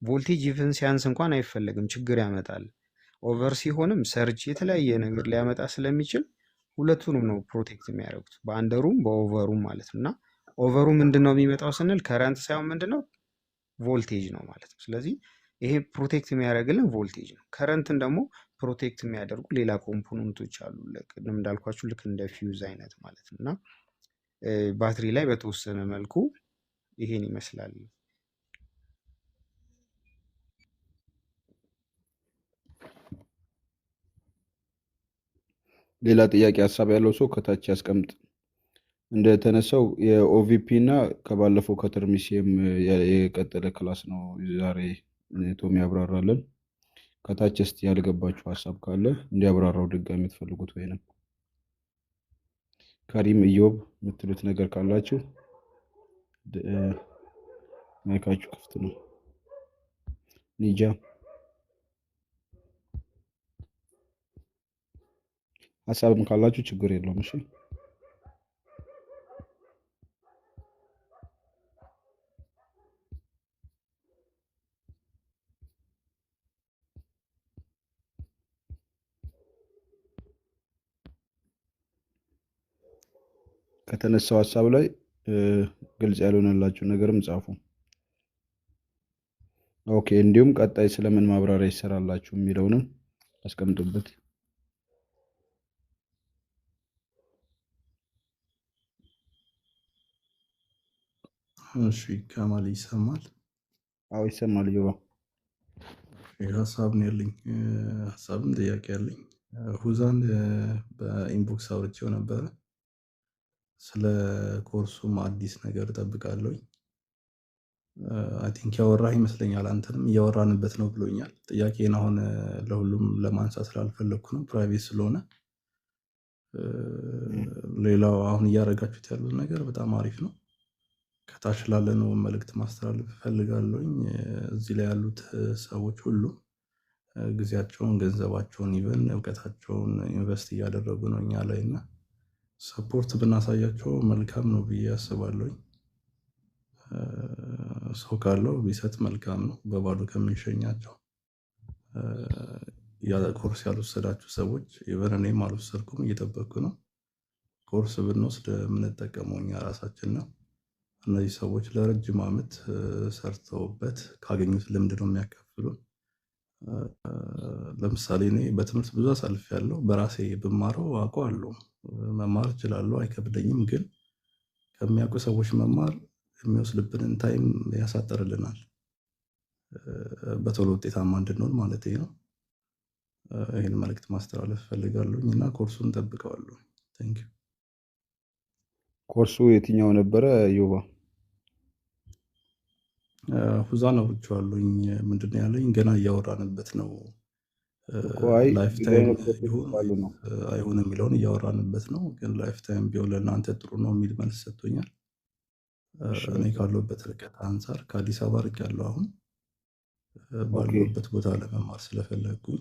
Speaker 8: voltage even ሲያንስ እንኳን አይፈለግም፣ ችግር ያመጣል። Over ሲሆንም surge የተለያየ ነገር ሊያመጣ ስለሚችል ሁለቱንም ነው protect የሚያደርጉት በ under ኡም በ over ኡም ማለት ነው። እና over ኡ ምንድን ነው የሚመጣው ስንል current ሳይሆን ምንድን ነው ቮልቴጅ ነው ማለት ነው። ስለዚህ ይሄ protect የሚያደርግልን ቮልቴጅ ነው። Current ን ደግሞ protect የሚያደርጉ ሌላ component ኦች አሉ። ቅድም እንዳልኳችሁ ልክ እንደ ፊውዝ አይነት ማለት ነው። እና ባትሪ ላይ በተወሰነ መልኩ ይሄን ይመስላል።
Speaker 2: ሌላ ጥያቄ ሀሳብ ያለው ሰው ከታች ያስቀምጥ። እንደተነሳው የ OVP እና ከባለፈው ከተርሚሲየም የቀጠለ class ነው ዛሬ ቶም ያብራራለን። ከታች እስቲ ያልገባችሁ ሀሳብ ካለ እንዲያብራራው ድጋሚ የምትፈልጉት ወይንም ከሪም ኢዮብ የምትሉት ነገር ካላችሁ mic ኣችሁ ክፍት ነው። ኒጃ ሀሳብም ካላችሁ ችግር የለውም። እሺ ከተነሳው ሀሳብ ላይ ግልጽ ያልሆነላችሁ ነገርም ጻፉ። Okay፣ እንዲሁም ቀጣይ ስለምን ማብራሪያ ይሰራላችሁ የሚለውንም አስቀምጡበት።
Speaker 4: እሺ ከማል ይሰማል?
Speaker 2: አዎ ይሰማል። ዮባ
Speaker 4: ሀሳብ ነው ያለኝ፣ ሀሳብም ጥያቄ ያለኝ ሁዛን በ inbox አውርቼው ነበረ። ስለ ኮርሱም አዲስ ነገር እጠብቃለሁኝ። I think ያወራህ ይመስለኛል። አንተንም እያወራንበት ነው ብሎኛል። ጥያቄን አሁን ለሁሉም ለማንሳት ስላልፈለግኩ ነው፣ private ስለሆነ። ሌላው አሁን እያደረጋችሁት ያሉት ነገር በጣም አሪፍ ነው። ከታች ላለነው መልእክት ማስተላለፍ እፈልጋለሁኝ። እዚህ ላይ ያሉት ሰዎች ሁሉ ጊዜያቸውን፣ ገንዘባቸውን፣ even እውቀታቸውን invest እያደረጉ ነው እኛ ላይ እና support ብናሳያቸው መልካም ነው ብዬ አስባለሁኝ። ሰው ካለው ቢሰጥ መልካም ነው፣ በባዶ ከምንሸኛቸው። ኮርስ ያልወሰዳችሁ ሰዎች even እኔም አልወሰድኩም፣ እየጠበቅኩ ነው። ኮርስ ብንወስድ የምንጠቀመው እኛ ራሳችን ነው። እነዚህ ሰዎች ለረጅም ዓመት ሰርተውበት ካገኙት ልምድ ነው የሚያካፍሉን። ለምሳሌ እኔ በትምህርት ብዙ አሳልፌያለሁ። በራሴ ብማረው አውቀዋለሁ፣ መማር እችላለሁ፣ አይከብደኝም። ግን ከሚያውቁ ሰዎች መማር የሚወስድብንን time ያሳጥርልናል፣ በቶሎ ውጤታማ እንድንሆን ማለት ነው። ይህን መልእክት ማስተላለፍ እፈልጋለሁኝ እና ኮርሱን ጠብቀዋለሁ። Thank you።
Speaker 2: ኮርሱ የትኛው ነበረ ዮባ?
Speaker 4: ሁዛን አውርቼዋለሁኝ። ምንድን ነው ያለኝ? ገና እያወራንበት ነው።
Speaker 2: እኮ አይ
Speaker 4: life
Speaker 2: ብዙ
Speaker 4: time
Speaker 2: አይነት ኮርሶች
Speaker 4: ይሁን
Speaker 2: ስላሉ ነው።
Speaker 4: አይሁን የሚለውን እያወራንበት ነው። ግን life time ቢሆን ለእናንተ ጥሩ ነው የሚል መልስ ሰጥቶኛል።
Speaker 2: እሺ
Speaker 4: እኔ
Speaker 2: በቃ
Speaker 4: ካለሁበት ርቀት አንጻር ከአዲስ አበባ ርቄያለሁ። አሁን
Speaker 2: Okay።
Speaker 4: ባለሁበት ቦታ ለመማር ስለፈለግኩኝ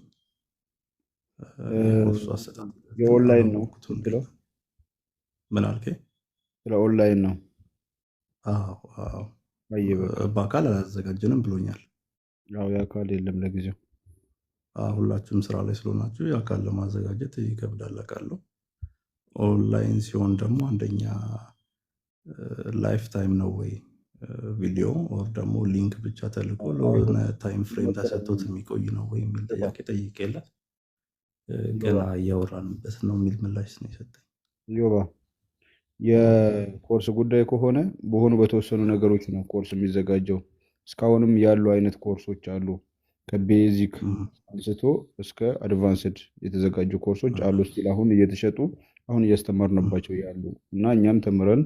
Speaker 4: የኮርሱ አሰጣጥ ሂደትን
Speaker 2: የኦንላይን ነው
Speaker 4: አላወቅኩትም
Speaker 2: የምትለው?
Speaker 4: ገና። ምን አልከኝ?
Speaker 2: ስለ ኦንላይን ነው።
Speaker 4: አዎ አዎ፣
Speaker 2: አይ በቃ
Speaker 4: በአካል አላዘጋጀንም ብሎኛል።
Speaker 2: ያው የአካል የለም ለጊዜው።
Speaker 4: ሁላችሁም ስራ ላይ ስለሆናችሁ የአካል ለማዘጋጀት ይከብዳል አውቃለሁ። ኦንላይን ሲሆን ደግሞ አንደኛ life time ነው ወይ ቪዲዮ or ደግሞ link ብቻ ተልኮ ለሆነ time frame ተሰጥቶት የሚቆይ ነው ወይ የሚል ጥያቄ ጠይቄለት ገና እያወራንበት ነው የሚል ምላሽ ነው የሰጠኝ።
Speaker 2: ዮባ የኮርስ ጉዳይ ከሆነ በሆኑ በተወሰኑ ነገሮች ነው ኮርስ የሚዘጋጀው። እስካሁንም ያሉ አይነት ኮርሶች አሉ። ከ basic አንስቶ እስከ advanced የተዘጋጁ ኮርሶች አሉ። Still አሁን እየተሸጡ አሁን እያስተማርንባቸው ያሉ እና እኛም ተምረን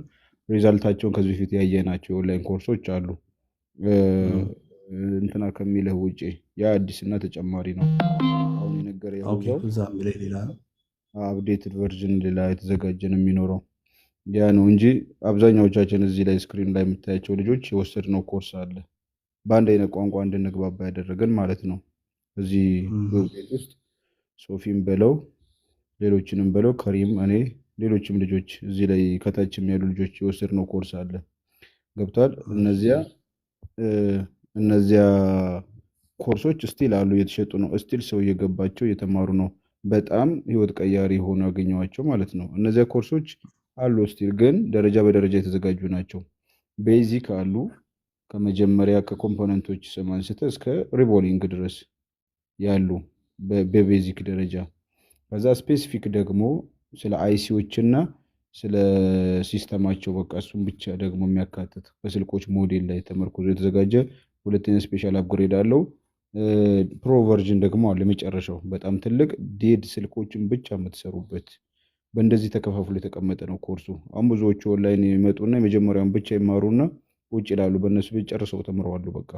Speaker 2: result ኣቸውን ከዚህ በፊት ያየናቸው የኦንላይን ኮርሶች አሉ። እ፣ እንትና ከሚልህ ውጪ ያ አዲስና ተጨማሪ ነው። አሁን የነገረ
Speaker 9: Okay፣
Speaker 2: የሁዛው
Speaker 9: እዛ የሚለኝ ሌላ ነው።
Speaker 2: Updated version ሌላ የተዘጋጀ ነው የሚኖረው። ያ ነው እንጂ አብዛኛዎቻችን እዚህ ላይ screen ላይ የምታያቸው ልጆች የወሰድነው ኮርስ አለ በአንድ አይነት ቋንቋ እንድንግባባ ያደረገን ማለት ነው። እዚህ ቤት ውስጥ ሶፊም በለው ሌሎችንም በለው ከሪም፣ እኔ፣ ሌሎችም ልጆች እዚህ ላይ ከታችም ያሉ ልጆች የወሰድነው ኮርስ አለ። ገብቷል። እ፣ እነዚያ ኮርሶች still አሉ፣ እየተሸጡ ነው። Still ሰው እየገባቸው እየተማሩ ነው። በጣም ህይወት ቀያሪ የሆኑ ያገኘዋቸው ማለት ነው። እነዚያ ኮርሶች አሉ still፣ ግን ደረጃ በደረጃ የተዘጋጁ ናቸው። Basic አሉ ከመጀመሪያ ከ component ኦች ስም አንስተ እስከ reballing ድረስ ያሉ በ basic ደረጃ። ከዛ specific ደግሞ ስለ IC ዎች እና ስለ system ኣቸው በቃ እሱን ብቻ ደግሞ የሚያካትት በስልኮች ሞዴል ላይ ተመርኩዞ የተዘጋጀ ሁለተኛ special upgrade አለው። Pro version ደግሞ አለ የመጨረሻው በጣም ትልቅ dead ስልኮችን ብቻ የምትሰሩበት። በእንደዚህ ተከፋፍሎ የተቀመጠ ነው ኮርሱ። አሁን ብዙዎቹ ኦንላይን የሚመጡና የመጀመሪያውን ብቻ ይማሩና ውጭ ይላሉ። በእነሱ ቤት ጨርሰው ተምረዋሉ። በቃ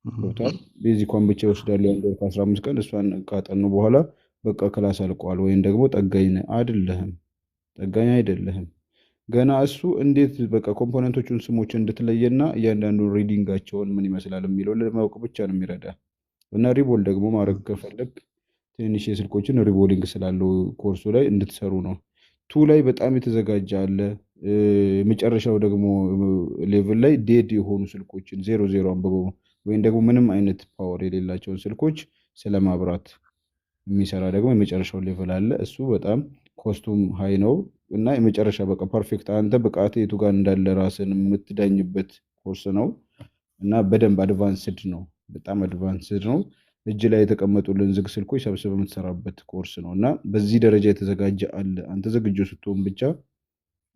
Speaker 2: ገብቷል። Basic ኳን ብቻ ይወስዳሉ። የአንድ ወር ከ15 ቀን እሷን ካጠኑ በኋላ በቃ class አልቀዋል። ወይም ደግሞ ጠጋኝ ነህ አይደለህም፣ ጠጋኝ አይደለህም። ገና እሱ እንዴት በቃ component ኦቹን ስሞች እንድትለየና እያንዳንዱን reading ኣቸውን ምን ይመስላል የሚለው ለማወቅ ብቻ ነው የሚረዳ። እና reball ደግሞ ማድረግ ከፈለግ ትንንሽ የስልኮችን reballing ስላለው ኮርሱ ላይ እንድትሰሩ ነው። Two ላይ በጣም የተዘጋጀ አለ። መጨረሻው ደግሞ level ላይ dead የሆኑ ስልኮችን ዜሮ ዜሮ አንብበው ወይም ደግሞ ምንም አይነት power የሌላቸውን ስልኮች ስለማብራት የሚሰራ ደግሞ የመጨረሻው level አለ። እሱ በጣም cost ኡም high ነው እና የመጨረሻ በቃ perfect አንተ ብቃት የቱ ጋር እንዳለ ራስን የምትዳኝበት ኮርስ ነው እና በደንብ advanced ነው። በጣም advanced ነው። እጅ ላይ የተቀመጡልን ዝግ ስልኮች ሰብስበህ የምትሰራበት ኮርስ ነው እና በዚህ ደረጃ የተዘጋጀ አለ። አንተ ዝግጁ ስትሆን ብቻ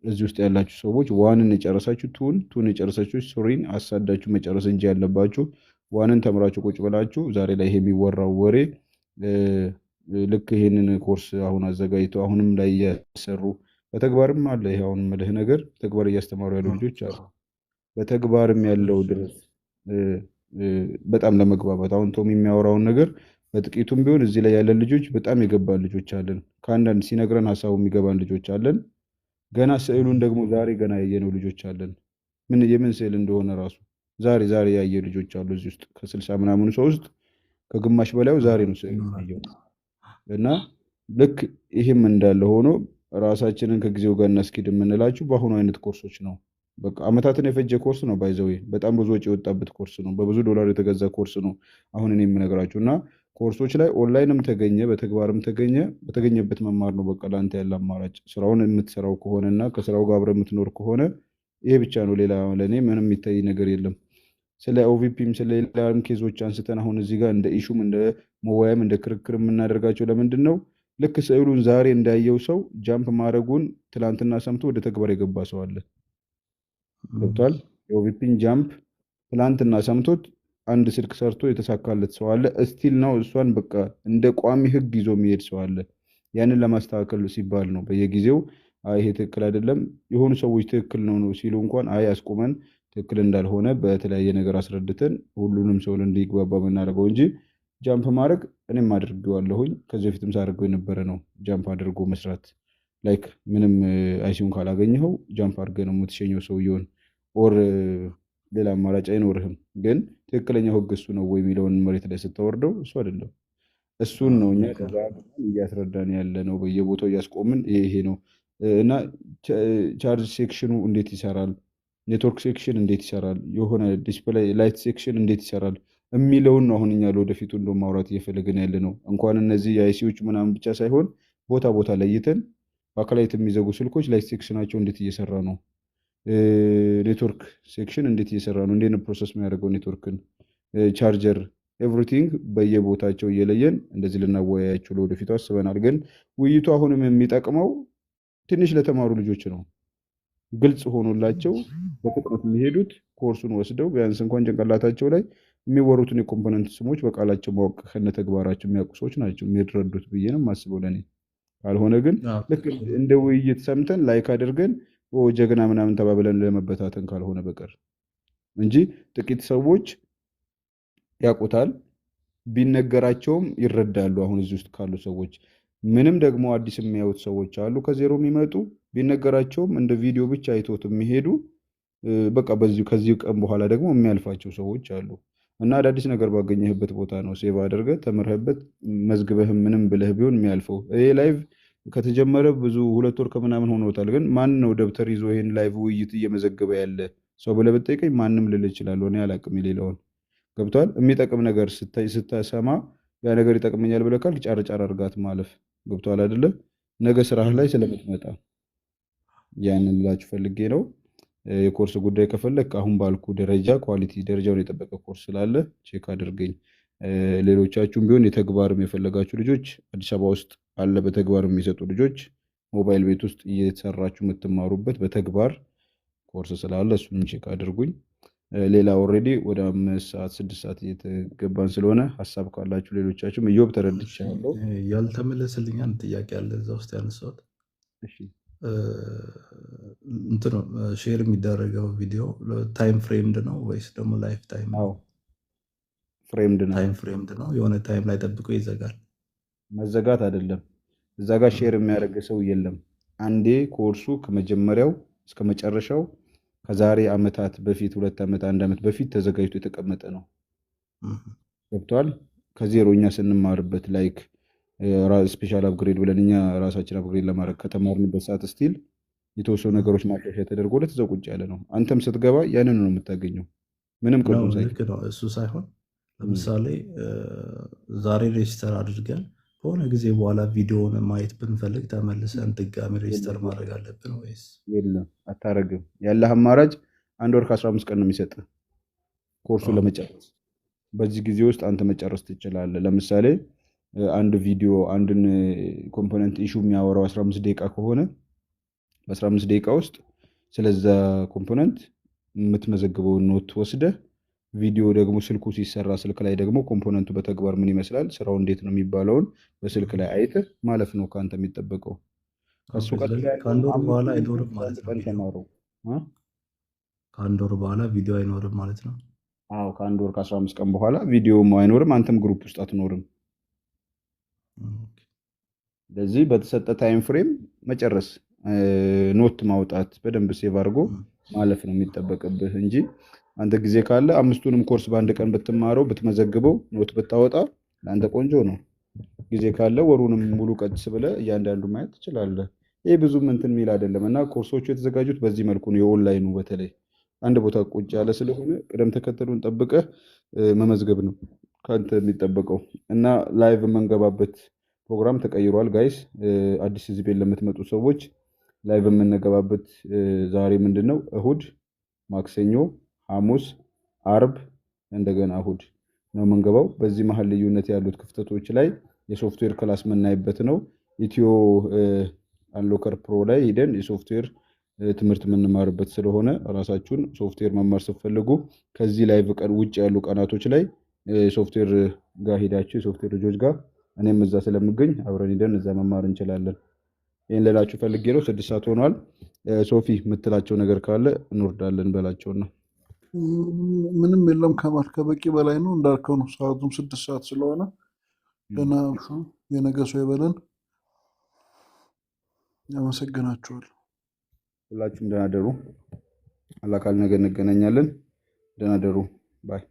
Speaker 2: እዚህ ውስጥ ያላችሁ ሰዎች one ን የጨረሳችሁ two ን፣ two ን የጨረሳችሁ three ን አሳዳችሁ መጨረስ እንጂ ያለባችሁ one ን ተምራችሁ ቁጭ ብላችሁ ዛሬ ላይ ይሄ የሚወራው ወሬ ልክ ይሄንን ኮርስ አሁን አዘጋጅተው አሁንም ላይ እያሰሩ በተግባርም አለ። ይሄ አሁን የምልህ ነገር በተግባር እያስተማሩ ያሉ ልጆች አሉ። በተግባርም ያለው ድረስ እ፣ እ፣ በጣም ለመግባባት አሁን ቶም የሚያወራውን ነገር በጥቂቱም ቢሆን እዚህ ላይ ያለን ልጆች በጣም የገባን ልጆች አለን። ከአንዳንድ ሲነግረን ሀሳቡ የሚገባን ልጆች አለን። ገና ስዕሉን ደግሞ ዛሬ ገና ያየነው ልጆች አለን። ምን የምን ስዕል እንደሆነ ራሱ ዛሬ ዛሬ ያየ ልጆች አሉ። እዚህ ውስጥ ከ60 ምናምኑ ሰው ውስጥ ከግማሽ በላዩ ዛሬ ነው ስዕሉን ያየው። እና ልክ ይህም እንዳለ ሆኖ ራሳችንን ከጊዜው ጋር እናስኪድ የምንላችሁ በአሁኑ አይነት ኮርሶች ነው። በቃ አመታትን የፈጀ ኮርስ ነው። By the way በጣም ብዙ ወጪ የወጣበት ኮርስ ነው። በብዙ ዶላር የተገዛ ኮርስ ነው። አሁን እኔ የምነግራችሁ እና ኮርሶች ላይ ኦንላይንም ተገኘ በተግባርም ተገኘ በተገኘበት መማር ነው። በቃ ለአንተ ያለ አማራጭ ስራውን የምትሰራው ከሆነ እና ከስራው ጋር አብረህ የምትኖር ከሆነ ይሄ ብቻ ነው። ሌላ ለእኔ ምንም የሚታይ ነገር የለም። ስለ OVP ም ስለ ሌላም case ኦች አንስተን አሁን እዚህ ጋር እንደ issue ም እንደ መወያየም እንደ ክርክር የምናደርጋቸው ለምንድን ነው? ልክ ስዕሉን ዛሬ እንዳየው ሰው jump ማድረጉን ትላንትና ሰምቶ ወደ ተግባር የገባ ሰው አለ። ገብቷል። የ OVP ን jump ትላንትና ሰምቶት አንድ ስልክ ሰርቶ የተሳካለት ሰው አለ። Still ነው እሷን በቃ እንደ ቋሚ ህግ ይዞ የሚሄድ ሰው አለ። ያንን ለማስተካከል ሲባል ነው በየጊዜው አይ ይሄ ትክክል አይደለም፣ የሆኑ ሰዎች ትክክል ነው ነው ሲሉ እንኳን አይ አስቁመን ትክክል እንዳልሆነ በተለያየ ነገር አስረድተን ሁሉንም ሰው እንዲግባባ የምናደርገው እንጂ jump ማድረግ እኔም አድርጌዋለሁኝ ከዚህ በፊትም ሳደርገው የነበረ ነው። Jump አድርጎ መስራት like ምንም IC ውን ካላገኘኸው jump አድርገህ ነው የምትሸኘው ሰውየውን or ሌላ አማራጭ አይኖርህም። ግን ትክክለኛው ህግ እሱ ነው ወይ የሚለውን መሬት ላይ ስታወርደው እሱ አይደለም። እሱን ነው እኛ ደጋግመን እያስረዳን ያለ ነው፣ በየቦታው እያስቆምን ይሄ ይሄ ነው እና charge section ኑ እንዴት ይሰራል፣ network section እንዴት ይሰራል፣ የሆነ display light section እንዴት ይሰራል የሚለውን ነው አሁን እኛ ለወደፊቱ እንደ ማውራት እየፈለግን ያለ ነው። እንኳን እነዚህ የ IC ዎች ምናምን ብቻ ሳይሆን ቦታ ቦታ ለይተን backlight የሚዘጉ ስልኮች light section ኣቸው እንዴት እየሰራ ነው፣ network section እንዴት እየሰራ ነው፣ እንዴት ነው process የሚያደርገው network ን፣ charger everything በየቦታቸው እየለየን እንደዚህ ልናወያያቸው ለወደፊቱ አስበናል። ግን ውይይቱ አሁንም የሚጠቅመው ትንሽ ለተማሩ ልጆች ነው። ግልጽ ሆኖላቸው በፍጥነት የሚሄዱት ኮርሱን ወስደው ቢያንስ እንኳን ጭንቅላታቸው ላይ የሚወሩትን የ component ስሞች በቃላቸው ማወቅ ከነተግባራቸው የሚያውቁ ሰዎች ናቸው የሚረዱት ብዬ ነው የማስበው ለእኔ። ካልሆነ ግን ልክ እንደ ውይይት ሰምተን like አድርገን ጀግና ምናምን ተባብለን ለመበታተን ካልሆነ በቀር እንጂ ጥቂት ሰዎች ያውቁታል፣ ቢነገራቸውም ይረዳሉ። አሁን እዚህ ውስጥ ካሉ ሰዎች ምንም ደግሞ አዲስ የሚያዩት ሰዎች አሉ፣ ከዜሮ የሚመጡ ቢነገራቸውም እንደ ቪዲዮ ብቻ አይቶት የሚሄዱ በቃ በዚሁ ከዚህ ቀን በኋላ ደግሞ የሚያልፋቸው ሰዎች አሉ። እና አዳዲስ ነገር ባገኘህበት ቦታ ነው save አድርገህ ተምረህበት መዝግበህ ምንም ብለህ ቢሆን የሚያልፈው። ይሄ live ከተጀመረ ብዙ 2 ወር ከምናምን ሆኖታል። ግን ማን ነው ደብተር ይዞ ይሄን live ውይይት እየመዘገበ ያለ ሰው ብለህ ብትጠይቀኝ ማንም ልል እችላለሁ። እኔ አላቅም የሌላውን። ገብቷል። የሚጠቅም ነገር ስተሰማ ያ ነገር ይጠቅመኛል ብለህ ካልክ ጫር ጫር አድርጋት ማለፍ። ገብቷል አይደለ? ነገ ስራህ ላይ ስለምትመጣ ያንን ልላችሁ ፈልጌ ነው። የኮርስ ጉዳይ ከፈለግ አሁን ባልኩ ደረጃ quality ደረጃውን የጠበቀ ኮርስ ስላለ check አድርገኝ። ሌሎቻችሁም ቢሆን የተግባርም የፈለጋችሁ ልጆች አዲስ አበባ ውስጥ አለ። በተግባር የሚሰጡ ልጆች ሞባይል ቤት ውስጥ እየሰራችሁ የምትማሩበት በተግባር ኮርስ ስላለ እሱንም check አድርጉኝ። ሌላ already ወደ 5 ሰዓት 6 ሰዓት እየተገባን ስለሆነ ሀሳብ ካላችሁ ሌሎቻችሁም እዮብ ተረድቻለሁ።
Speaker 9: ያልተመለሰልኝ አንድ ጥያቄ አለ እዛ ውስጥ ያነሳሁት።
Speaker 2: እሺ
Speaker 9: እንትኑ share የሚደረገው ቪዲዮ time framed ነው ወይስ ደግሞ lifetime ነው?
Speaker 2: አዎ framed ነው።
Speaker 9: time framed ነው። የሆነ time ላይ ጠብቆ ይዘጋል።
Speaker 2: መዘጋት አይደለም፣ እዛ ጋር share የሚያደርግ ሰው የለም። አንዴ ኮርሱ ከመጀመሪያው እስከ መጨረሻው ከዛሬ ዓመታት በፊት 2 ዓመት 1 ዓመት በፊት ተዘጋጅቶ የተቀመጠ ነው። ገብቷል። ከዜሮ እኛ ስንማርበት like special upgrade ብለን እኛ ራሳችን upgrade ለማድረግ ከተማርንበት ሰዓት still የተወሰኑ ነገሮች ማሻሻያ ተደርጎለት እዛው ቁጭ ያለ ነው። አንተም ስትገባ ያንን ነው የምታገኘው፣ ምንም
Speaker 9: ነው።
Speaker 2: ቅርጹን ሳይቀር።
Speaker 9: ልክ ነው። እሱ ሳይሆን ለምሳሌ ዛሬ register አድርገን ከሆነ ጊዜ በኋላ ቪዲዮውን ማየት ብንፈልግ ተመልሰን ድጋሚ register ማድረግ አለብን ወይስ?
Speaker 2: የለም አታረግም። ያለህ አማራጭ 1 ወር ከ15 ቀን ነው የሚሰጥህ ኮርሱ ለመጨረስ። በዚህ ጊዜ ውስጥ አንተ መጨረስ ትችላለህ። ለምሳሌ አንድ ቪዲዮ አንድን component issue የሚያወራው 15 ደቂቃ ከሆነ በ15 ደቂቃ ውስጥ ስለዛ component የምትመዘግበውን note ወስደህ ቪዲዮ ደግሞ ስልኩ ሲሰራ ስልክ ላይ ደግሞ component ኡ በተግባር ምን ይመስላል፣ ስራው እንዴት ነው የሚባለውን በስልክ ላይ አይተህ ማለፍ ነው ከአንተ የሚጠበቀው። ከሱ ቀጥሎ
Speaker 9: ስለዚህ
Speaker 2: ያለውን
Speaker 9: ከአንድ ወር በኋላ
Speaker 2: አምስቱንም
Speaker 9: አይኖርም
Speaker 2: ኮርስ
Speaker 9: ማለት
Speaker 2: በአንድ
Speaker 9: ነው
Speaker 2: ቀን
Speaker 9: ቪዲዮ።
Speaker 2: ተማረው። እ?
Speaker 9: ከአንድ ወር በኋላ ቪዲዮ አይኖርም ማለት ነው።
Speaker 2: አዎ ከ1 ወር ከ15 ቀን በኋላ ቪዲዮም አይኖርም፣ አንተም group ውስጥ አትኖርም። ለዚህ በተሰጠ time frame መጨረስ፣ note ማውጣት፣ በደንብ save አድርጎ ማለፍ ነው የሚጠበቅብህ እንጂ አንተ ጊዜ ካለ አምስቱንም ኮርስ በአንድ ቀን ብትማረው ብትመዘግበው note ብታወጣ ለአንተ ቆንጆ ነው። ጊዜ ካለ ወሩንም ሙሉ ቀስ ብለህ እያንዳንዱ ማየት ትችላለህ። ይህ ብዙም እንትን የሚል አይደለም እና ኮርሶቹ የተዘጋጁት በዚህ መልኩ ነው። የኦንላይኑ በተለይ አንድ ቦታ ቁጭ ያለ ስለሆነ ቅደም ተከተሉን ጠብቀህ መመዝገብ ነው ከአንተ የሚጠበቀው። እና live የምንገባበት ፕሮግራም ተቀይሯል guys። አዲስ እዚህ ቤት ለምትመጡ ሰዎች live የምንገባበት ዛሬ ምንድን ነው? እሁድ፣ ማክሰኞ፣ ሐሙስ፣ አርብ እንደገና እሁድ ነው የምንገባው። በዚህ መሀል ልዩነት ያሉት ክፍተቶች ላይ የ software class የምናይበት ነው። ኢትዮ Unlocker Pro ላይ ሂደን የሶፍትዌር ትምህርት የምንማርበት ስለሆነ ራሳችሁን ሶፍትዌር መማር ስትፈልጉ ከዚህ live ቀን ውጭ ያሉ ቀናቶች ላይ የሶፍትዌር ጋር ሄዳችሁ የሶፍትዌር ልጆች ጋር እኔም እዛ ስለምገኝ አብረን ሂደን እዛ መማር እንችላለን። ይህን ልላችሁ ፈልጌ ነው። 6 ሰዓት ሆኗል። ሶፊ የምትላቸው ነገር ካለ እንወርዳለን በላቸውና።
Speaker 4: ምንም የለም ከማል ከበቂ በላይ ነው እንዳልከው ነው። ሰዓቱም 6 ሰዓት ስለሆነ ደህና አምሹ። የነገ ሰው ይበለን። አመሰግናችኋለሁ።
Speaker 2: ሁላችሁም ደህና ደሩ። አላህ ካለ ነገ እንገናኛለን። ደህና ደሩ። bye።